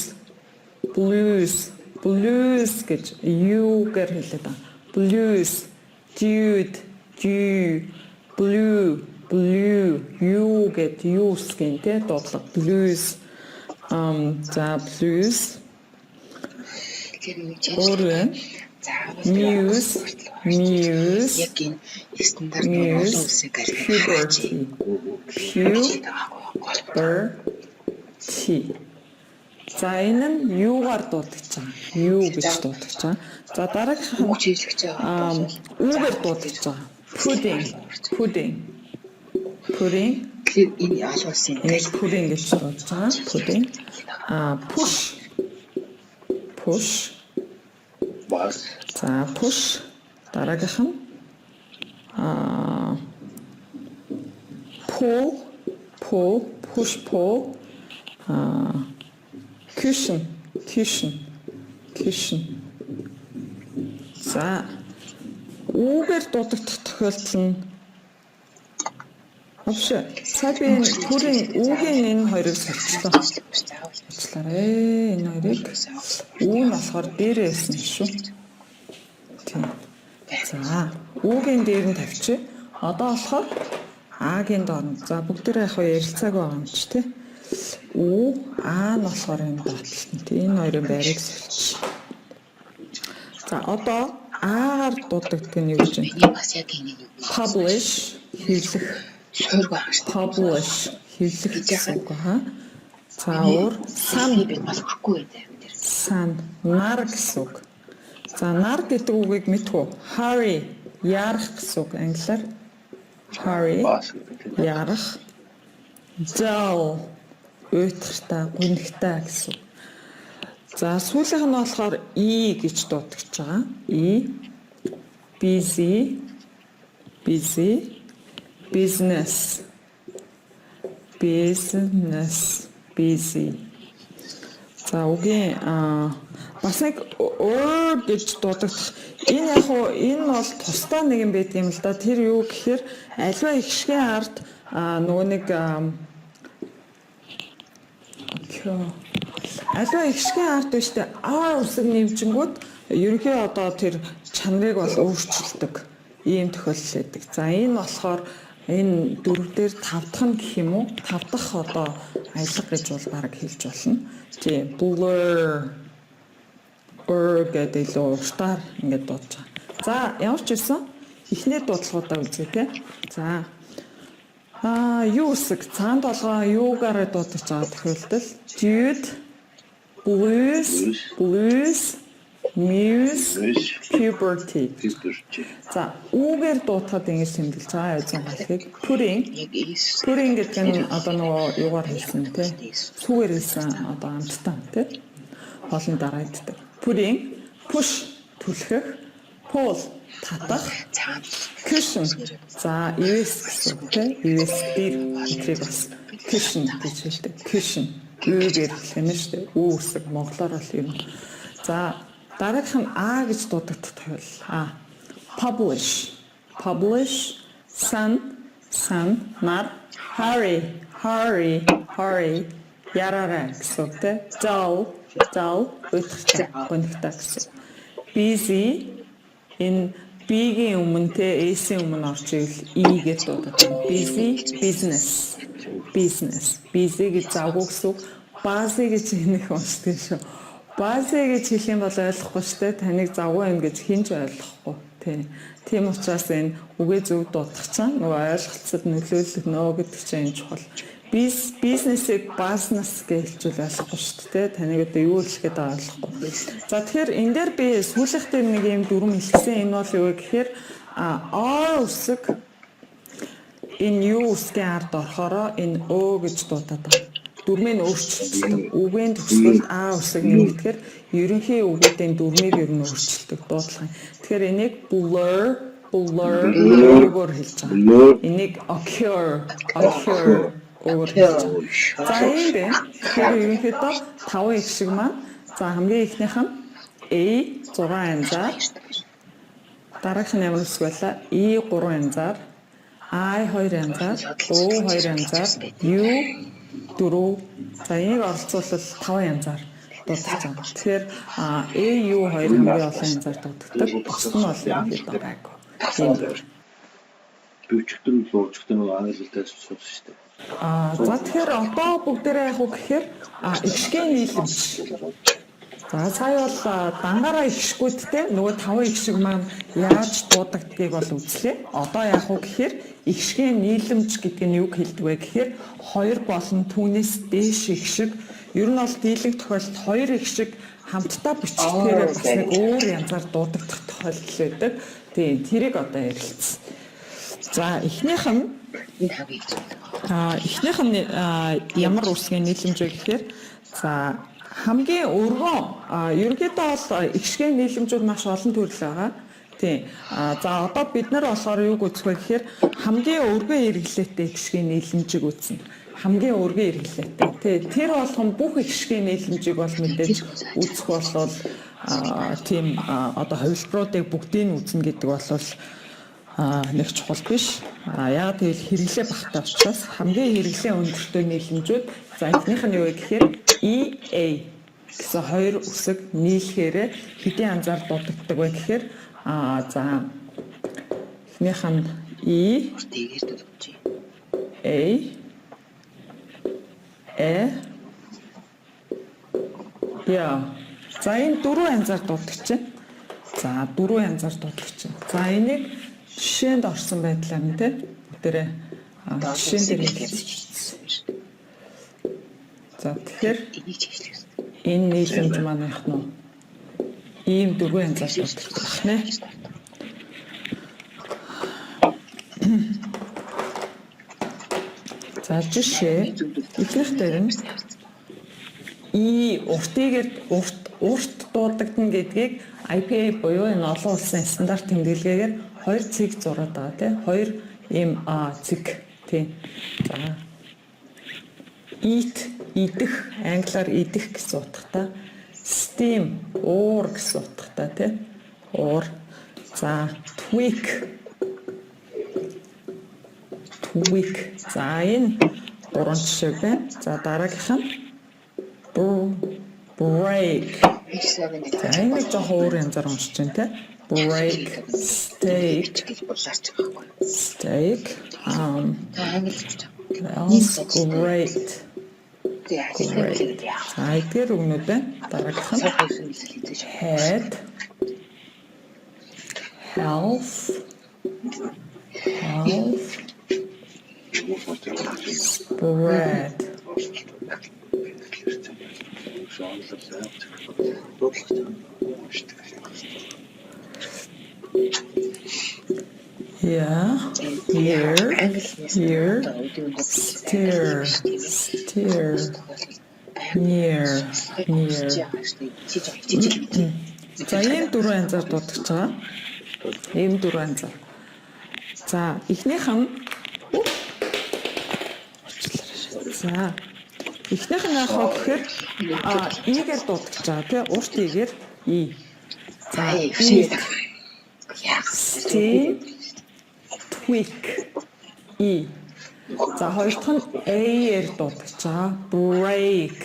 blues, blues гэж юу-гээр хэлээд байгаа. Blues, dude, dew, blue, blue, юу гэд юу үсгийн те дуудлага blues. За, blues. Тэр нэг Өөр байна. Muse, muse, Яг энэ стандарт олон muse, улсын гариг puberty, puberty. За, энэ нь юугаар дуудаж байгаа? Юу гэж дуудаж байгаа? За, дараагийнх нь Үг чиглэж байгаа бол үүгээр дуудаж байгаа. Pudding, pudding. Pudding. Тэгэхээр энэ олон улсын Энийг pudding гэж дуудаж байгаа. Pudding. Push. Push. Бас. За, push. Дараагийнх нь pull, pull, push, pull. Cushion, cushion, cushion. За, үүгээр дуудагдах тохиолдол нь Авш. Сая би энэ төрийн үүгийн энэ хоёрыг соличлоо. Солилцлаарэ. Энэ хоёрыг үү нь болохоор дээрээ байсан шүү. Тийм. За, үүгийн дээр нь тавьчих. Одоо болохоор А-гийн доор нь. За, бүгдээрээ яг ярилцаагүй байгаа юм чи, тэ. Ү, А нь болохоор энэ доотлолт нь. Тийм, энэ хоёрын байрыг соличих. За, одоо А-гаар дуудагддаг нь юу гэж байна? Миний бас яг энэ нэг Publish, хэвлэх. суурь байгаа шүү дээ. Publish, хэвлэх гэсэн үг хаа. За, өөр Sun sun. Би бас хүрэхгүй байна тэр. Sun, нар гэсэн үг. За, нар гэдэг үгийг мэдэх үү? Hurry, яарах гэсэн үг англиар. Hurry, Бас гэдэг. ярах. Dull, уйтгартай, гунигтай гэсэн үг. За, сүүлийнх нь болохоор E гэж дуудаж байгаа. E, busy, busy, business, business, busy. За, үгийн бас нэг өөр гэж дуудагдах. Энэ яг уу энэ бол тусдаа нэг юм байдаг юм л да. Тэр юу гэхээр аливаа эгшгийн ард нөгөө нэг аливаа эгшгийн ард байна штэ, R үсэг нэмчингүүд ерөнхий одоо тэр чанарыг бол өөрчилдөг ийм тохиолдол байдаг. За, энэ болохоор энэ дөрөв дээр тав дахь нь гэх юм уу? Тав дахь одоо аялга гэж бол баг хэлж болно. Тийм, blur, ur гэдэг илүү уртаар ингээд дуудаж байгаа. За, ямар ч байсан эхний дуудлагуудаа үзье, те. За, юу үсэг цагаан толгой юугаараа дуудаж байгаа тохиолдол: dude, blues, blues, muse, puberty. Puberty. За, үүгээр дуудахад ингэж тэмдэглэж байгаа эзэн галхийг pudding. Яг Иесус. Pudding гэдэг нь одоо нөгөө юугаар хэлсэн, те. Сүгээр хэлсэн одоо амттай, те. Хоолны дараа иддэг. Pudding, push, түлхэх, pull, татах, Цагаан cushion. За, US гэсэн үг, те. US дээр эдрийг бас cushion гэж хэлдэг. Cushion. Үүгээр хэлэх юм шүү дээ. Үү үсэг монголоор бол юм. За, дараагийнх нь А гэж дуудагдах тохиолдол. А. Publish. Publish, sun, sun, нар, hurry, hurry, hurry, яраарай гэсэн үг, те. Dull, dull, уйтгартай, гунигтай гэсэн. Busy, энэ B-гийн өмнө, те, S-ийн өмнө орж ивэл E гэж дуудаад байна. Busy, business. Business. Busy гэж завгүй гэсэн үг. Busy гэж энэх уншдаг шүү. Busy гэж хэлэх юм бол ойлгохгүй шүү дээ. Таныг завгүй юм гэж хэн ч ойлгохгүй. Тий. Тийм учраас энэ үгээ зөв дуудах чинь нөгөө ойлголцод нөлөөлөх нөө гэдэг чинь энэ чухал. Бизнесийг business гэж хэлчихвэл ойлгохгүй шүү дээ. Таныг одоо юу хэлэх гээд байгаа ойлгохгүй. За, тэгэхээр энэ дээр би сүүлийнх дээр нэг юм дүрм хэлсэн. Энэ бол юу вэ гэхээр R үсэг энэ юу үсгийн ард орохороо энэ Ө гэж дуудаад байгаа. Дүрмийг өөрчилдөг. Үгийн төгсгөлд А үсэг нэмэгдэхээр ерөнхий үгүүдийн дүрмийг ер нь өөрчилдөг дуудлагын. Тэгэхээр энийг blur, blur, өгөөр хэлж байгаа. Blur. Энийг occur, occur. Өөр хэлж байгаа. За, ийм байна. Тэгэхээр ерөнхийдөө 5 эгшиг маань, за, хамгийн эхнийх нь A 6 янзаар, дараагийнх нь ямар үсэг байлаа? E 3 янзаар, I 2 янзаар, O 2 янзаар, U 4. За, энийг оролцуулбал 5 янзаар дуудаж байгаа. Тэгэхээр A U 2 хамгийн олон янзаар дуудагддаг. Бусд нь бол ерөнхийдөө байгаагүй. Тийм. Би өчигдөр л өчигдөр нэг англи хэлтэй суусан шүү дээ. За, тэгэхээр одоо бүгдээрээ яг уу гэхээр эгшгийн нийлэмж. За, сая бол дангаараа эгшгүүдтэй нөгөө таван эгшиг маань яаж дуудагддгийг бол үзлээ. Одоо яг уу гэхээр эгшгийн нийлэмж гэдэг нь юг хэлдэг вэ гэхээр хоёр болон түүнээс дээш эгшиг, ер нь бол дийлэнх тохиолдолд хоёр эгшиг хамтдаа бичихээр бас нэг өөр янзаар дуудагдах тохиолдол байдаг. Тийм, тэрийг одоо ярилцсан. За, эхнийх нь Энэ хамгийн хэцүү. Эхнийх нь ямар үсгийн нийлэмж вэ гэхээр, за, хамгийн өргөн, ерөнхийдөө бол эгшгийн нийлэмжүүд маш олон төрөл байгаа. Тийм. За, одоо бид нар болохоор юуг үзэх вэ гэхээр хамгийн өргөн эргэлээтэй эгшгийн нийлэмжийг үзнэ. Хамгийн өргөн эргэлээтэй. Тий. Тэр болгон бүх эгшгийн нийлэмжийг бол мэдээж үзэх болвол тийм одоо хувилбаруудыг бүгдийг нь үзнэ гэдэг бол нэг чухал биш. Яг тэгэл хэрэглээ багтай учраас хамгийн хэрэглээ өндөртэй нийлэмжүүд, за, эхнийх нь юу вэ гэхээр EA гэсэн хоёр үсэг нийлэхээр хэдийн янзаар дуудагддаг вэ гэхээр за, эхнийх нь E Урт игээр дуудаж. A Э Яа. За, энэ дөрвөн янзаар дуудаж байна. За, дөрвөн янзаар дуудаж байна. За, энийг жишээнд орсон байдлаар нь те бүгдээрээ жишээн дээр хэлсэн. За, тэгэхээр Энийг ч хийх хэрэгтэй. энэ нийлэмж маань яах нь вэ? Ийм дөрвөн янзаар дуудах нэ. За, жишээ эхнийх дээр нь И уртыгээр урт урт дуудагдана гэдгийг IPA буюу энэ олон улсын стандарт тэмдэглэгээр хоёр цэг зураад байгаа, тий. Хоёр ийм цэг, тий. За, eat идэх, англиар идэх гэсэн утгатай. Steam уур гэсэн утгатай, тий. Уур. За, tweak, tweak. За, энэ гурван жишээ байна. За, дараагийнх нь break. За, энийг жоохон өөр янзаар уншиж байна, тий. Break, steak, гэж улаарч байгаа байхгүй. Steak. Та англи гэж байгаа. Else great. Тэгээ. За, эдгээр үгнүүд байна. Дараагийнх нь Сая хоёр хэлэл хийдэж. Head, health, health, spread. Уншдаг. Уншдаг. Yeah, year, year, steer, steer, near, near. За, ийм дөрвөн янзаар дуудаж байгаа. Ийм дөрвөн янзаар. За, эхнийх нь, за, эхнийх нь яах вэ гэхээр игээр дуудаж байгаа, тий, урт игээр и. За, eat, steam, tweak, и. За, хоёр дахь нь A-ээр дуудаж байгаа. Break,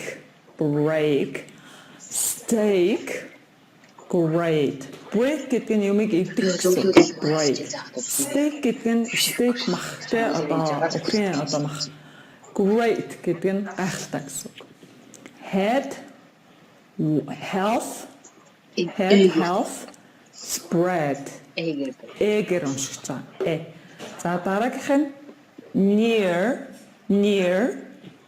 break, steak, great. Break гэдэг нь юмыг эвдэх гэсэн үг. Break. Steak гэдэг нь steak мах, те, одоо өхрийн одоо мах. Great гэдэг нь гайхалтай гэсэн үг. Head, health, head, health, spread. Эгээр. Эгээр уншиж байгаа. Э. За, дараагийнх нь near, near,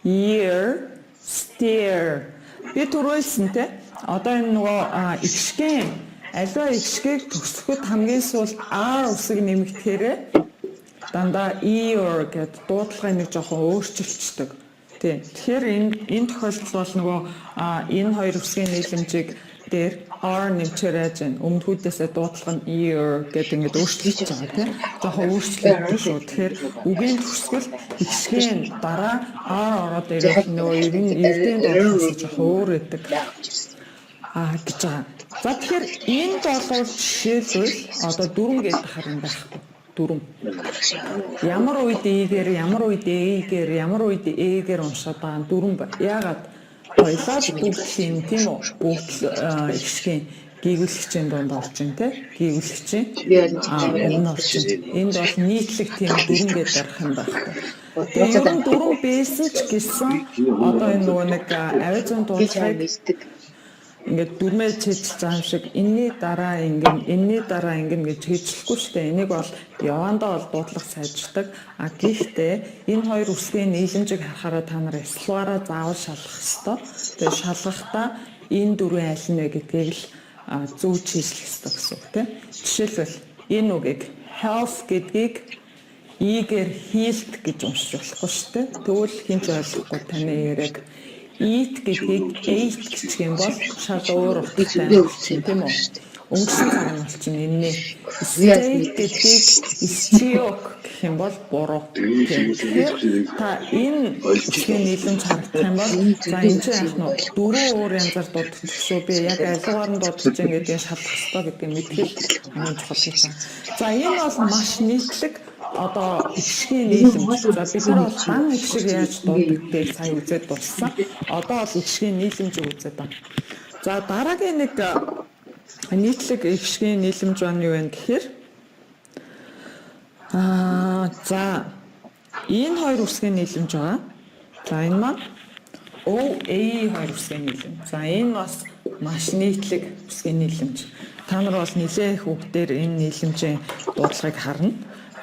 year, steer. Би түрүүлсэн, те. Одоо энэ нөгөө эгшгийн аливаа эгшгийг төгсгөхөд хамгийн сүүлд R үсэг нэмэгдэхээр дандаа ear гэд дуудлагыг нэг жоохон өөрчилчдөг. Тийм. Тэгэхээр энэ тохиолдолд бол нөгөө энэ хоёр үсгийн нийлэмжийг дээр R нэмчээр яаж байна? Өмнөхүүдээсээ дуудлага нь ear гэдэг ингээд өөрчлөгдөж байгаа, тийм. Жоохон өөрчлөгдөж шүү. Тэгэхээр үгийн төгсгөл эгшгийн дараа R ороод ирэх нөгөө ер нь эрдийн дуудлагаас жоохон өөр байдаг гэж байгаа. За, тэгэхээр энд болвол жишээлбэл одоо дүрэм гэдэг харин байхгүй. Дүрэм. Ямар үед E-гээр, ямар үед A-гээр, ямар үед E-гээр уншаад байгаа нь дүрэм. Яагаад? Хоёлаа бүгд юм, тийм үү? Бүгд эгшгийн гийгүүлэгчийн дунд орж ин, тий? Гийгүүлэгчийн өмнө орж ин. Энд бол нийтлэг тийм дүрэм гэдэг дарах юм байхгүй. Тэгээ ер нь дүрэм байсан ч гэсэн одоо энэ нөгөө нэг авиа зүйн дуудлагыг ингээд дүрмээ чийчилж байгаа юм шиг энэний дараа ингэн, энэний дараа ингэн гэж хийчлэхгүй шүү дээ. Энийг бол явандаа бол дуудлага сайжирдаг. А гэхдээ энэ хоёр үсгийн нийлэмжийг харахаараа та нар ёслолгоороо заавал шалгах ёстой. Тэгээ шалгахдаа энэ дөрвөн аль нь вэ гэдгийг л зөв чийжлэх ёстой гэсэн үг, тийм. Жишээлбэл, энэ үгийг health гэдгийг E-гээр health гэж уншиж болохгүй шүү дээ. Тэгвэл хэн ч ойлгохгүй таны яриаг. Eat гэдгийг ate гэх юм бол шал өөр утгатай, тийм үү? Өнгөрсөн цаг нь болчихно энэний. State гэдгийг stroke гэх юм бол буруу. Тэгэхээр та энэ үсгийн нийлэмж харагдах юм бол за, энэ чинь яах нь дөрвөн өөр янзаар дуудах шүү. Би яг алигаар нь дуудаж ин гэдгийг шалгах ёстой гэдгийг мэдэх хамгийн чухал юм. За, энэ бол маш нийтлэг одоо эгшгийн нийлэмж. За, бид нар бол дан эгшиг яаж дуудагдгийг сая үзээд дууссан. Одоо бол эгшгийн нийлэмжийг үзээд байна. За, дараагийн нэг нийтлэг эгшгийн нийлэмж маань юу вэ гэхээр за, энэ хоёр үсгийн нийлэмж байгаа. За, энэ маань O A хоёр үсгийн нийлэмж. За, энэ бас маш нийтлэг үсгийн нийлэмж. Та нар бол нэлээх үг дээр энэ нийлэмжийн дуудлагыг харна.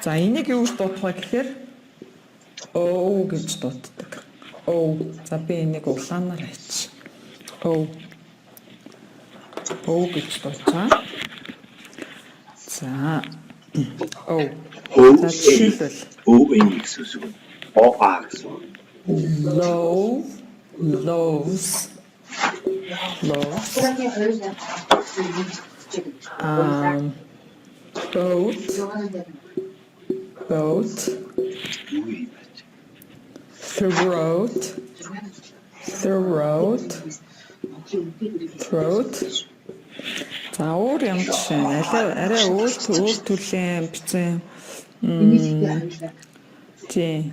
За, энийг юу гэж дуудах вэ гэхээр O гэж дууддаг. O. За, би энийг улаанаар хийч. O. O гэж дуудчихаа. За, O. O. За, жишээлбэл O N гэсэн үг. O A гэсэн үг. Low, loaves, loaves. Boat, boat, Юу юм бэ? Throat, throat, throat. За, өөр юм жишээ. Арай арай өөр өөр төрлийн бичсэн. Тийм.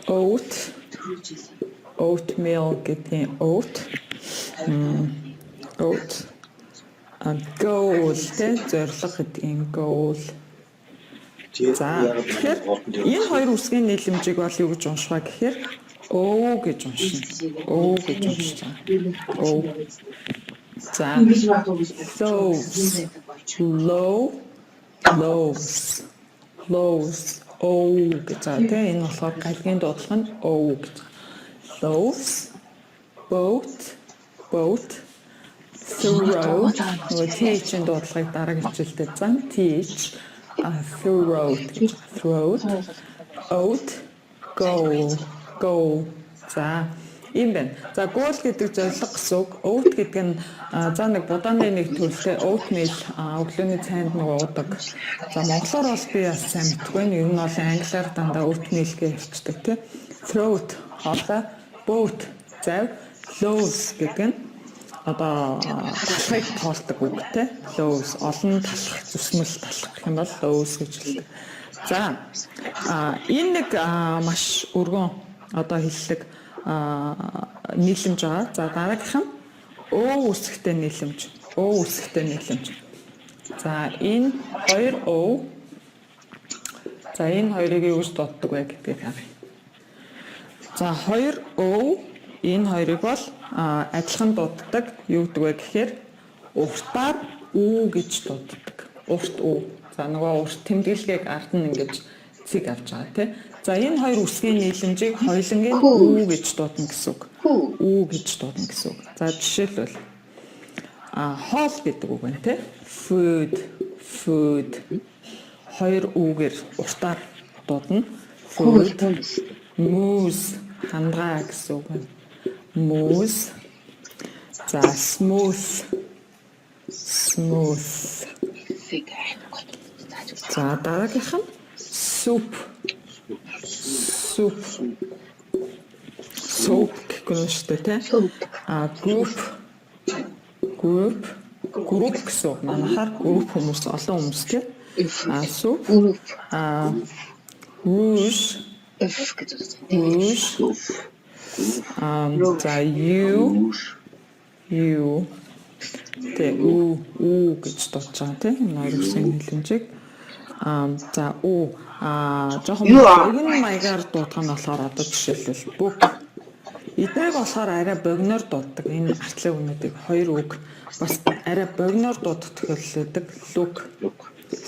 Oat, oatmeal гэдгийн oat. Oat. А goal, те, зорилго гэдгийн goal. За, тэгэхээр энэ хоёр үсгийн нийлэмжийг бол юу гэж унших вэ гэхээр O гэж уншина. O гэж уншиж байгаа. O. За, loaves, low, loaves, loaves, O гэж байгаа, тийм. Энэ болохоор галгийн дуудлага нь O гэж. Loaves, boat, boat, throat. Нөгөө TH-ийн дуудлагыг дараагийн хичээлдээ зан TH, throat гэж. Throat, oat, goal, goal. За, ийм байна. За, goal гэдэг зорилго гэсэн үг. Oat гэдэг нь за, нэг будааны нэг төрөлтэй oatmeal, өглөөний цайнд нэг уудаг. За, монголоор бол би бас сайн мэдэхгүй байна. Ер нь бол англиар дандаа oatmeal гэж ярьцдаг, тий. Throat хоолой, boat зав, loaves гэдэг нь одоо талхыг тоолдог үг, те. Loaves, олон талх, зүсмэл талх гэх юм бол loaves гэж хэлдэг. За, энэ нэг маш өргөн одоо хэллэг нийлэмж байгаа. За, дараагийнх нь Өө үсгтэй нийлэмж. Өө үсгтэй нийлэмж. За, энэ хоёр Өө. За, энэ хоёрыг юу гэж дууддаг вэ гэдгийг харъя. За, хоёр Өө, энэ хоёрыг бол адилхан дууддаг. Юу гэдэг вэ гэхээр уртаар үү гэж дууддаг. Урт үү. За, нөгөө урт тэмдэглэгийг ард нь ингэж цэг авч байгаа, тий. За, энэ хоёр үсгийн нийлэмжийг хоёулангийн үү гэж дуудана гэсэн үг. Үү гэж дуудана гэсэн үг. За, жишээлбэл хоол гэдэг үг байна, тий. Food, food, хоёр үгээр уртаар дуудана. Food, moose, хандгай гэсэн үг байна. Moose. За, smooth. Smooth. Фиг амар гол. Зааж өгөх. За, дараагийнх нь soup. Soup. Soup гэхгүй юм шүү дээ, тий? Soup. А, group. Group. Group гэсэн үг. Манайхаар group хүмүүс, олон хүмүүс, тий? А, soup. Group. А, rouge. F гэж үзсэн. Rouge. Soup. А, за, U. Rouge. U. Тэ, ү, ү гэж дуудаж байгаа, тий? Энэ хоёр үсгийн нийлэмжийг. А, за, ү, а жоохон Юу аа? богино маягаар дуудах нь болохоор одоо жишээлбэл book. Эднийг болохоор арай богиноор дууддаг. Энэ артлын үгнүүдийг хоёр үг бас арай богиноор дуудах тохиолдол байдаг. Look. Look.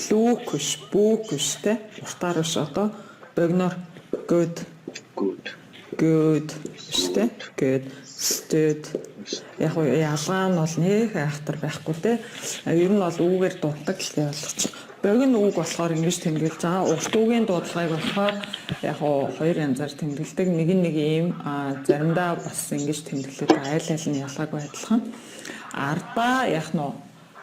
Look биш, book биш, те. Уртаар биш, одоо богиноор good, Good. Good биш, те. Good, stood. Яг уу ялгаа нь бол нэг айхтар байхгүй, те. А, ер нь бол үүгээр дууддаг л дээ болгоч. Богино үг болохоор ингэж тэмдэглэж байгаа. Урт үгийн дуудлагыг болохоор яг уу хоёр янзаар тэмдэглэдэг. Нэг нь нэг ийм, а заримдаа бас ингэж тэмдэглэдэг. Айл айл нь ялгаагүй адилхан. Ардаа яг нь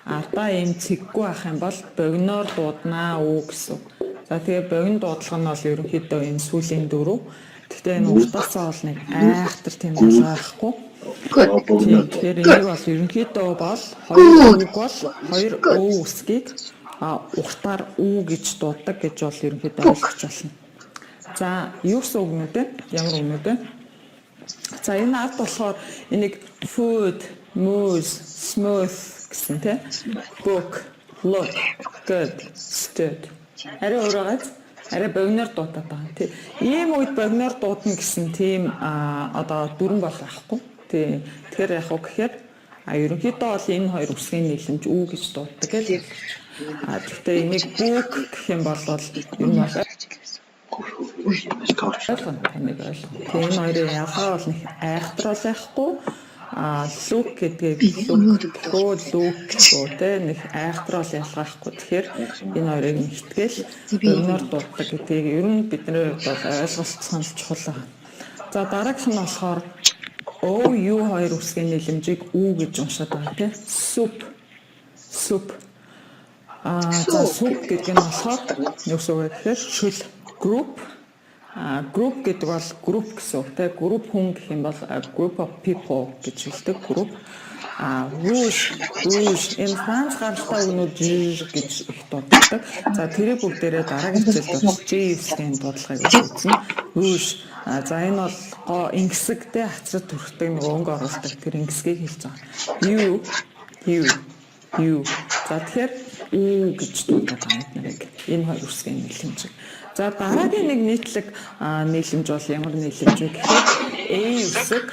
ардаа ийм цэггүй байх юм бол богиноор дууднаа үү гэсэн үг. За, тэгээ богино дуудлага нь бол ерөнхийдөө энэ сүүлийн дөрөв. Гэхдээ энэ уртаасаа бол нэг айхтар тийм ялгаа байхгүй. Good. Тийм, тэгэхээр энийг бол ерөнхийдөө бол хоёр үг бол хоёр өө үсгийг уртаар үү гэж дууддаг гэж бол ерөнхийдөө ойлгож байна. За, юу гэсэн үгнүүд вэ? Ямар үгнүүд вэ? За, энэ ард болохоор энийг food, moose, smooth гэсэн, тий. Book, look, good, stood. Арай өөр байгааз арай богиноор дуудаад байгаа. Тий. Ийм үед богиноор дуудана гэсэн тийм одоо дүрэн бол байхгүй. Тий. Тэгэхээр яг уу гэхээр ерөнхийдөө бол энэ хоёр үсгийн нийлэмж үү гэж дууддаг гэл. А, гэхдээ энийг book гэх юм бол ер нь бол ойлгоно, таныг ойлгоно. Тэгээ энэ хоёрын ялгаа бол нэг айхтар бол байхгүй. А, look гэдгийг look гоо look гоо, те, нэг айхтар бол ялгаахгүй. Тэгэхээр энэ хоёрыг нэгтгэл богиноор дууддаг гэдгийг ер нь бидний хувьд бол ойлголцох нь чухал байна. За, дараагийнх нь болохоор O U хоёр үсгийн нийлэмжийг U гэж уншаад байгаа, те. Soup. Soup. А, за, soup гэдэг нь болохоор юу гэсэн үг вэ гэхээр шөл, group. А, group гэдэг бол group гэсэн үг, те. Group хүн гэх юм бол a group of people гэж хэлдэг group. А, rouge, rouge, энэ Франц гаралтай үгнүүд ж гэж их дууддаг. За, тэрийг бүгдээрээ дараагийн хичээлд бол Ж үсгийн дуудлагыг үзнэ. Rouge. А, за, энэ бол гоо ингэсэгтэй хацрад түрхдэг нөгөө өнгө оруулдаг тэр ингэсгийг хэлж байгаа. U, U, U. За, тэгэхээр U гэж дуудаад байгаа юм нарыг. Энэ хоёр үсгийн нийлэмж. За, дараагийн нэг нийтлэг нийлэмж бол ямар нийлэмж вэ гэхээр A үсэг.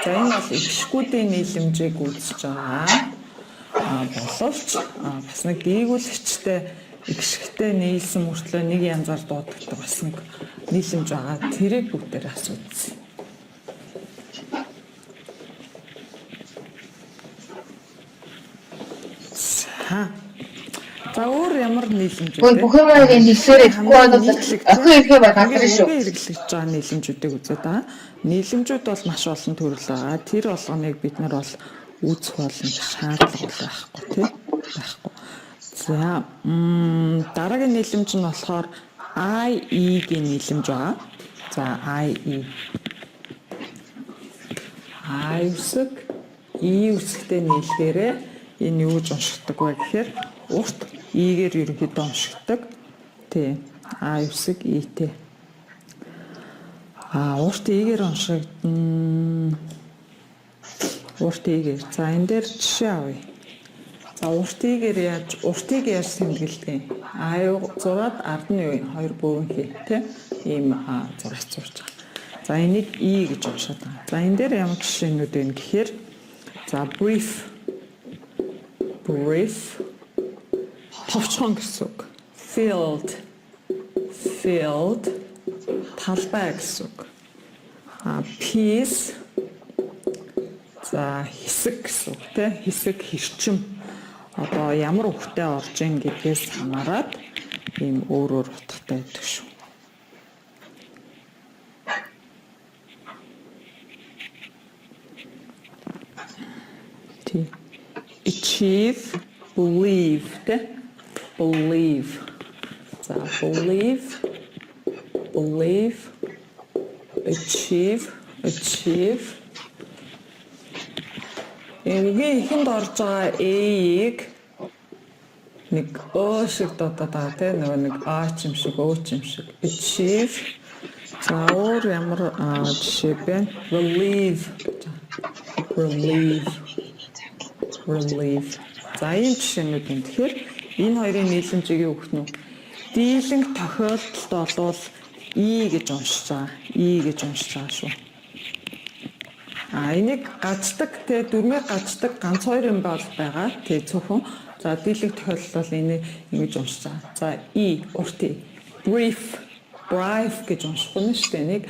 За, энэ бол эгшгүүдийн нийлэмжийг үүсэж байгаа. А боловч бас нэг диегүүлэгчтэй эгшигтэй нийлсэн мөртлөө нэг янзаар дуудагддаг бас нэг нийлэмж байгаа. Тэрийг бүгдээр асуусан. За. За, өөр ямар нийлэмж Ой, вэ? бүх юм нэгсээрээ тэгэхгүй бол охин ирэх юм ба газар шүү. Хэрэглэж байгаа нийлэмжүүдийг үзээд байгаа. Нийлэмжүүд бол маш олон төрөл байгаа. Тэр болгоныг бид нар бол үүсэх болно шаардлага бол байхгүй, тий? Байхгүй. За, дараагийн нийлэмж нь болохоор IE-гийн нийлэмж байгаа. За, IE. I үсэг, E үсэгтэй нийлгээрээ энэ юу гэж уншигддаг вэ гэхээр урт E-гээр ерөнхийдөө уншигддаг. Тий. I үсэг E-тэй. А, урт E-гээр уншигдана. Урт E-гээр. За, энэ дээр жишээ авъя. За, урт E-гээр яаж, уртыг яаж тэмдэглэдэг юм? А юу зураад ард нь юу юм? Хоёр бөөнхий, тий? Ийм зураг зурж байгаа. За, энийг E гэж уншаад байгаа. За, энэ дээр ямар жишээнүүд вэ гэхээр за, brief, brief, товчхон гэсэн үг. Field, field, талбай гэсэн үг. А, piece, за, хэсэг гэсэн үг, тий, хэсэг, хэрчим. Одоо ямар үгтэй орж ийн гэдгээс хамаарат ийм өөр өөр утгатай байдаг шүү. Тий. Achieve. Believe тэ. Believe. За, believe, believe, achieve, achieve. Энэ үгийн эхэнд орж байгаа A-ийг нэг өө шиг дуудаад байгаа тийм, нөгөө нэг А ч юм шиг, өө ч юм шиг. Achieve. За, өөр ямар жишээ бэ? Relieve. Relieve. Relieve. За, ийм жишээнүүд юм. Тэгэхээр энэ хоёрын нийлэмжийг юу гэх нь вэ? Дийлэнх тохиолдолд болвол И гэж уншиж байгаа. И гэж уншиж байгаа шүү. А энийг гаждаг те, дүрмийг гаждаг ганц хоёр юм бол байгаа. Тэ, цөөхөн. За, дийлэнх тохиолдолд бол энийг ингэж уншиж байгаа. За, И, урт И. Brief, brief гэж уншихгүй нь шүү дээ. Энийг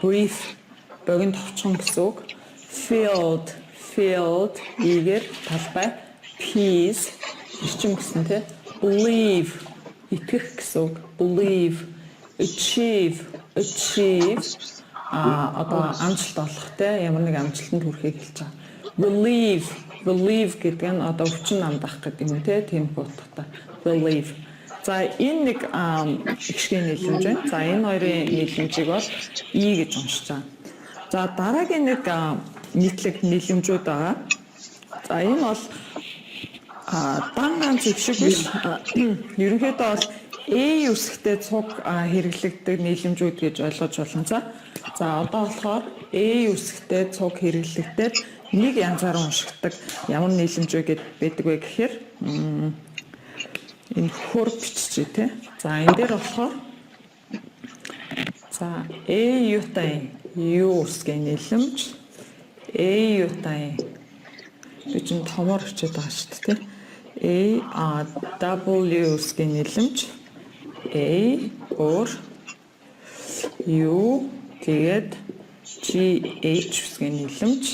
brief, богино, товчхон гэсэн үг. Field, field, игээр талбай. Peace, эрчим гэсэн те. Believe, итгэх гэсэн үг. Believe, achieve, achieve, одоо амжилт олох те, ямар нэг амжилтанд хүрэхийг хэлж байгаа. Relieve, relieve гэдэг нь одоо өвчин намдах гэдэг юм те, тийм утгатай. Relieve. За, энэ нэг эгшгийн нийлэмж байна. За, энэ хоёрын нийлэмжийг бол И гэж уншиж байгаа. За, дараагийн нэг нийтлэг нийлэмжүүд байгаа. За, энэ бол дан ганц эгшиг биш. Ерөнхийдөө бол A үсэгтэй цуг хэрэглэгддэг нийлэмжүүд гэж ойлгож болно. За. За, одоо болохоор A үсэгтэй цуг хэрэглэгдээд нэг янзаар уншигддаг ямар нийлэмж вэ гэд байдаг вэ гэхээр энэ хөр биччихье те. За, энэ дээр болохоор за, A юутай U үсгийн нийлэмж, A юутай, би чинь томоор өчөөд байгаа шүү дээ, те. A А W үсгийн нийлэмж, A өөр U, тэгээд G H үсгийн нийлэмж.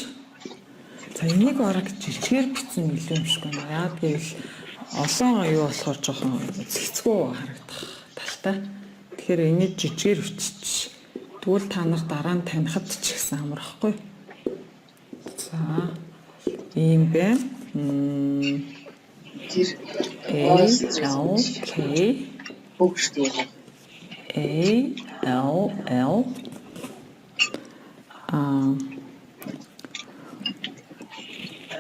За, энийг бараг жижигээр бичсэн илүү юм шиг байна. Яагаад гэвэл олон юу болохоор жоохон зэгцгүй харагдах талтай. Тэгэхээр энийг жижигээр биччих. Тэгвэл та нар дараа нь танихад ч гэсэн амар ахгүй. За, ийм бэ. Тэр A L K бөгштэй. A L L А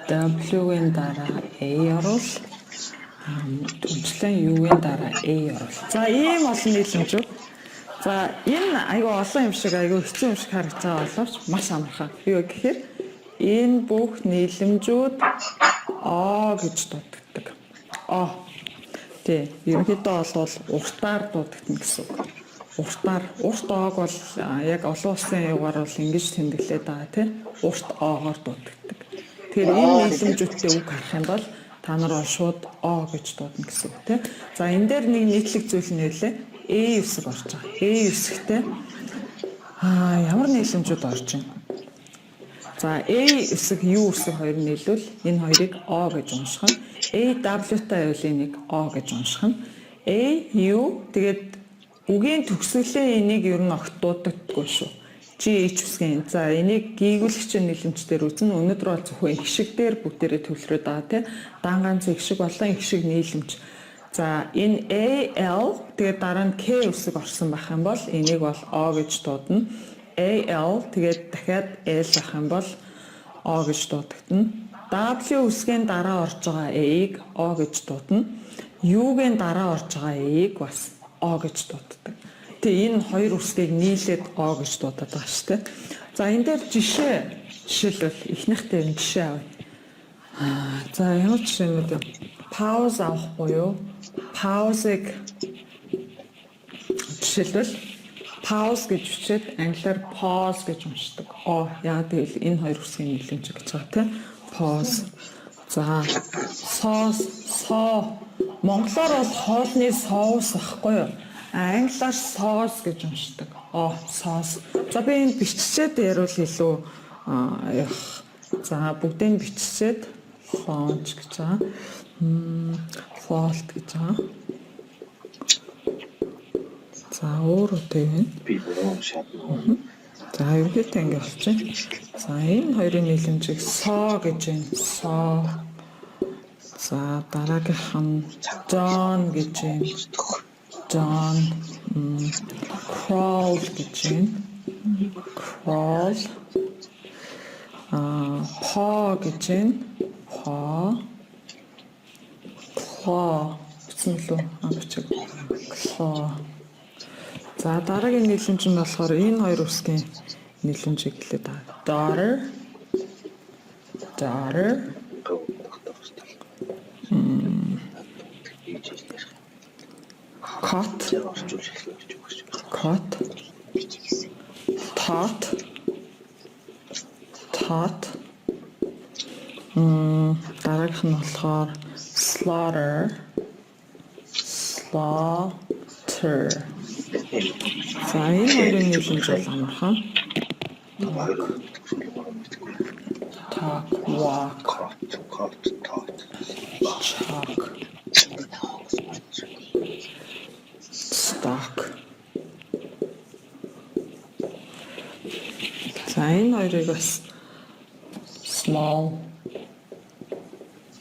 W-ийн дараа A оруул. Түнчлэн U-ийн дараа A оруул. За, ийм олон нийлэмжүүд. За, энэ айгүй олон юм шиг, айгүй хэцүү юм шиг харагдаж байгаа боловч маш амархан. Юу гэхээр энэ бүх нийлэмжүүд О гэж дуудагддаг. О. Тий, ерөнхийдөө бол уртаар дуудагдана гэсэн үг. Уртаар, урт оог бол яг олон улсын юугаар бол ингэж тэмдэглээд байгаа тий. Урт оогоор дуудагддаг. Тэгэхээр энэ нийлэмжүүдтэй үг харах юм бол та нар бол шууд О гэж дуудана гэсэн үг тий. За, энэ дээр нэг нийтлэг зүйл нь байлээ. Э үсэг орж байгаа. Э үсэгтэй ямар нийлэмжүүд орж байна? За, A үсэг, U үсэг хоёр нийлвэл энэ хоёрыг О гэж унших нь. A W-тай байвал энийг О гэж унших нь. A U, тэгээд үгийн төгсгөлийн энийг ер нь огт дуудагддаггүй шүү. G H үсгийн. За, энийг гийгүүлэгчийн нийлэмж дээр үзнэ. Өнөөдөр бол зөвхөн эгшиг дээр бүгдээрээ төвлөрөөд байгаа тий. Дан ганц эгшиг болон эгшиг нийлэмж. За, энэ A L, тэгээд дараа нь K үсэг орсон байх юм бол энийг бол О гэж дуудана. AL, тэгээд дахиад L ах юм бол О гэж дуудагдана. W үсгийн дараа орж байгаа A-г О гэж дуудана. U-гийн дараа орж байгаа A-г бас О гэж дууддаг. Тэгээ энэ хоёр үсгийг нийлээд О гэж дуудаад байгаа шүү дээ. За, энэ дээр жишээ, жишээлбэл эхнийх дээр нь жишээ авъя. За, ямар жишээнүүд вэ? Pause авах буюу pause-ыг жишээлбэл pause гэж бичээд англиар pause гэж уншдаг. О, яагаад гэвэл энэ хоёр үсгийн нийлэмж гэж байгаа тийм. Pause. За, sauce, соо. Монголоор бол хоолны соус ахгүй юу? Англиар sauce гэж уншдаг. О, sauce. За, би энд биччихээд яривал илүү явах. За, бүгдийг биччихээд launch гэж байгаа. Fault гэж байгаа. За, өөр одоо юу вэ? Би буруу уншаад нөгөө. За, ерөнхийдөө ингэ болчих. За, энэ хоёрын нийлэмжийг соо гэж байна. Соо. За, дараагийнх нь dawn гэж байна. Dawn, crawl гэж байна. Crawl. Paw гэж байна. Paw. Claw бичсэн лүү? А, бичиг. Claw. За, дараагийн нийлэмж нь болохоор энэ хоёр үсгийн нийлэмжийг хэлээд байгаа. Daughter. Daughter. Cot. Cot. Tot. Tot. Дараагийнх нь болохоор slaughter. Slaughter. За, энэ хоёрын нийлэмж бол амархан. Talk, walk, Cot, tot. Chalk, stock. За, энэ хоёрыг бас small,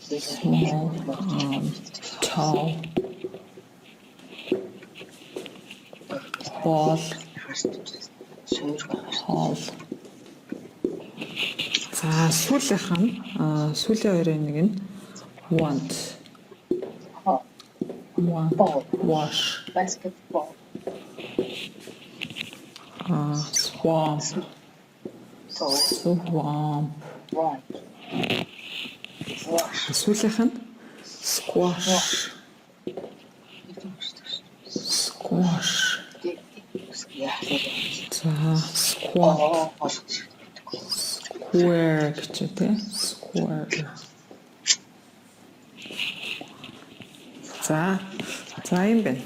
small, tall, ball, hall. За, сүүлийнх нь сүүлийн хоёрын нэг нь want. Want. Ball. Wash. Basketball. Swamp. So Swamp. Want. Wash. Сүүлийнх нь squash. Squash. За, squat. Square гэж үү? Square. За. За, юм байна.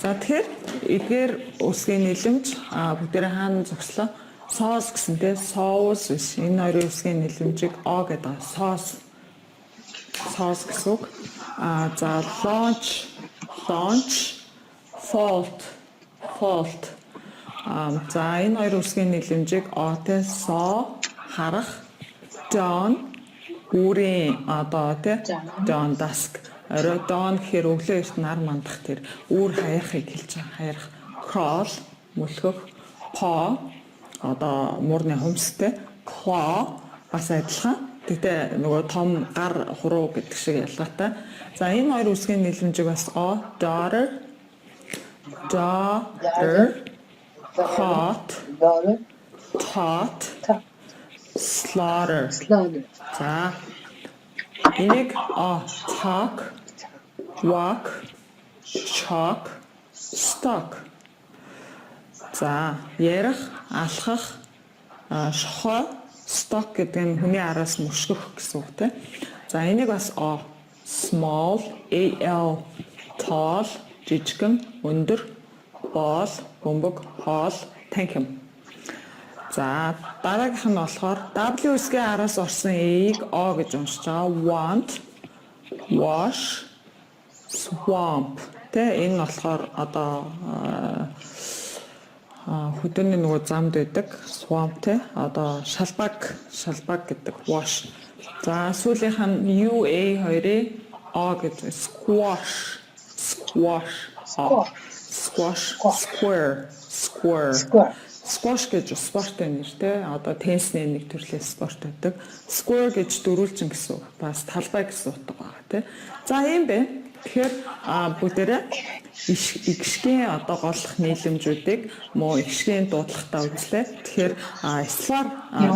За, тэгэхээр эдгээр үсгийн нийлэмж бүгдээрээ хаана зогслоо? Соус гэсэн, тий, соус биш. Энэ хоёрын үсгийн нийлэмжийг о гэдэг. Соус. Соус гэсэн үг. За, launch, launch, fault, fault. За, энэ хоёр үсгийн нийлэмжийг о, тий, saw харах, dawn үүрийн одоо, тий, dawn, dusk, орой, dawn гэхээр өглөө эрт нар мандах тэр үүр хаярхыг хэлж байгаа. Хаярх, crawl мөлхөх, paw одоо муурны хумстай, claw бас адилхан. Гэхдээ нөгөө том гар хуруу гэдэг шиг ялгаатай. За, энэ хоёр үсгийн нийлэмжийг бас о, daughter, daughter, caught, Daughter. Taught, slaughter. Slaughter. За, энийг о, talk, walk, chalk, stock. За, ярих, алхах, шохой, stock гэдэг нь хүний араас мөшгөх гэсэн үг, тийм. За, энийг бас о, small, al, tall жижигэн, өндөр, ball бөмбөг, хоол, танхим. За, дараагийнх нь болохоор W үсгийн араас орсон A-г O гэж уншиж байгаа. Want, wash, swamp. Тэ, энэ нь болохоор одоо хөдөөний нөгөө замд байдаг swamp, тэ, одоо шалбаг, шалбаг гэдэг wash. За, сүүлийнх нь UA хоёрыг O гэж, squash, squash, O. Squash, square, square. Square. Squash гэж спортын нэр, те, одоо теннисний нэг төрлийн спорт байдаг. Square гэж дөрвөлжин гэсэн үг. Бас талбай гэсэн утга байгаа, те. За, ийм бэ. Тэгэхээр бүгдээрээ эгшгийн одоо голлох нийлэмжүүдийг муу эгшгийн дуудлагатай үзлээ. Тэгэхээр эслаар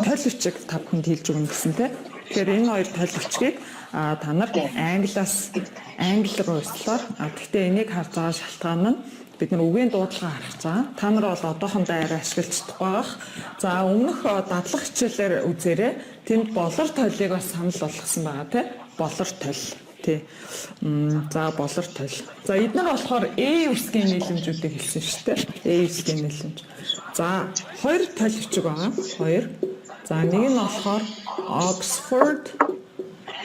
толь бичиг та бүхэнд хэлж өгнө гэсэн, те. Тэгэхээр энэ хоёр толь бичгийг та нар англиас англи руу ёслоор, гэхдээ энийг харж байгаа шалтгаан нь бид нар үгийн дуудлага харах байгаа. Та нар бол одоохондоо арай ашиглаж чадахгүй байх. За, өмнөх дадлах хичээлээр үзээрэй. Тэнд болор толийг бас санал болгосон байгаа, тий. Болор толь. Тий. За, болор толь. За, эдгээр болохоор Э үсгийн нийлэмжүүдийг хэлсэн шүү дээ. Э үсгийн нийлэмж. За, хоёр толь бичиг байгаа. Хоёр. За, нэг нь болохоор Oxford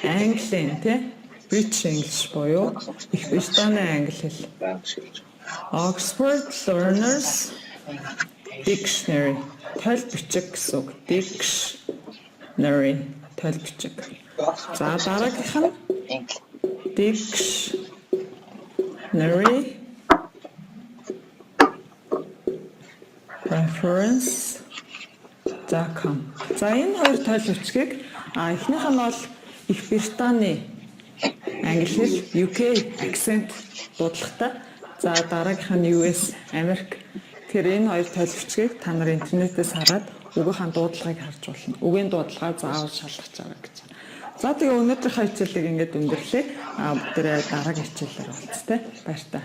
Английн, тий, British English буюу Их Британий англи хэл. Байнга шилж. Oxford Learners Dictionary, толь бичиг гэсэн үг. Dictionary, толь бичиг. За, дараагийнх нь Англи. Dictionary reference.com. За, энэ хоёр тойл бичгийг эхнийх нь бол Их Британий англи хэл, UK accent дуудлагатай. За, дараагийнх нь US, Америк. Тэгэхээр энэ хоёр тойл бичгийг та нар интернетээс хараад үгийнхаа дуудлагыг харж болно. Үгийн дуудлагаа заавал шалгаж байгаа гэж. За, тэгээ өнөөдрийнхөө хичээлийг ингээд өндөрлөө. Бүгдээрээ дараагийн хичээлээр уулзъя. Баяртай.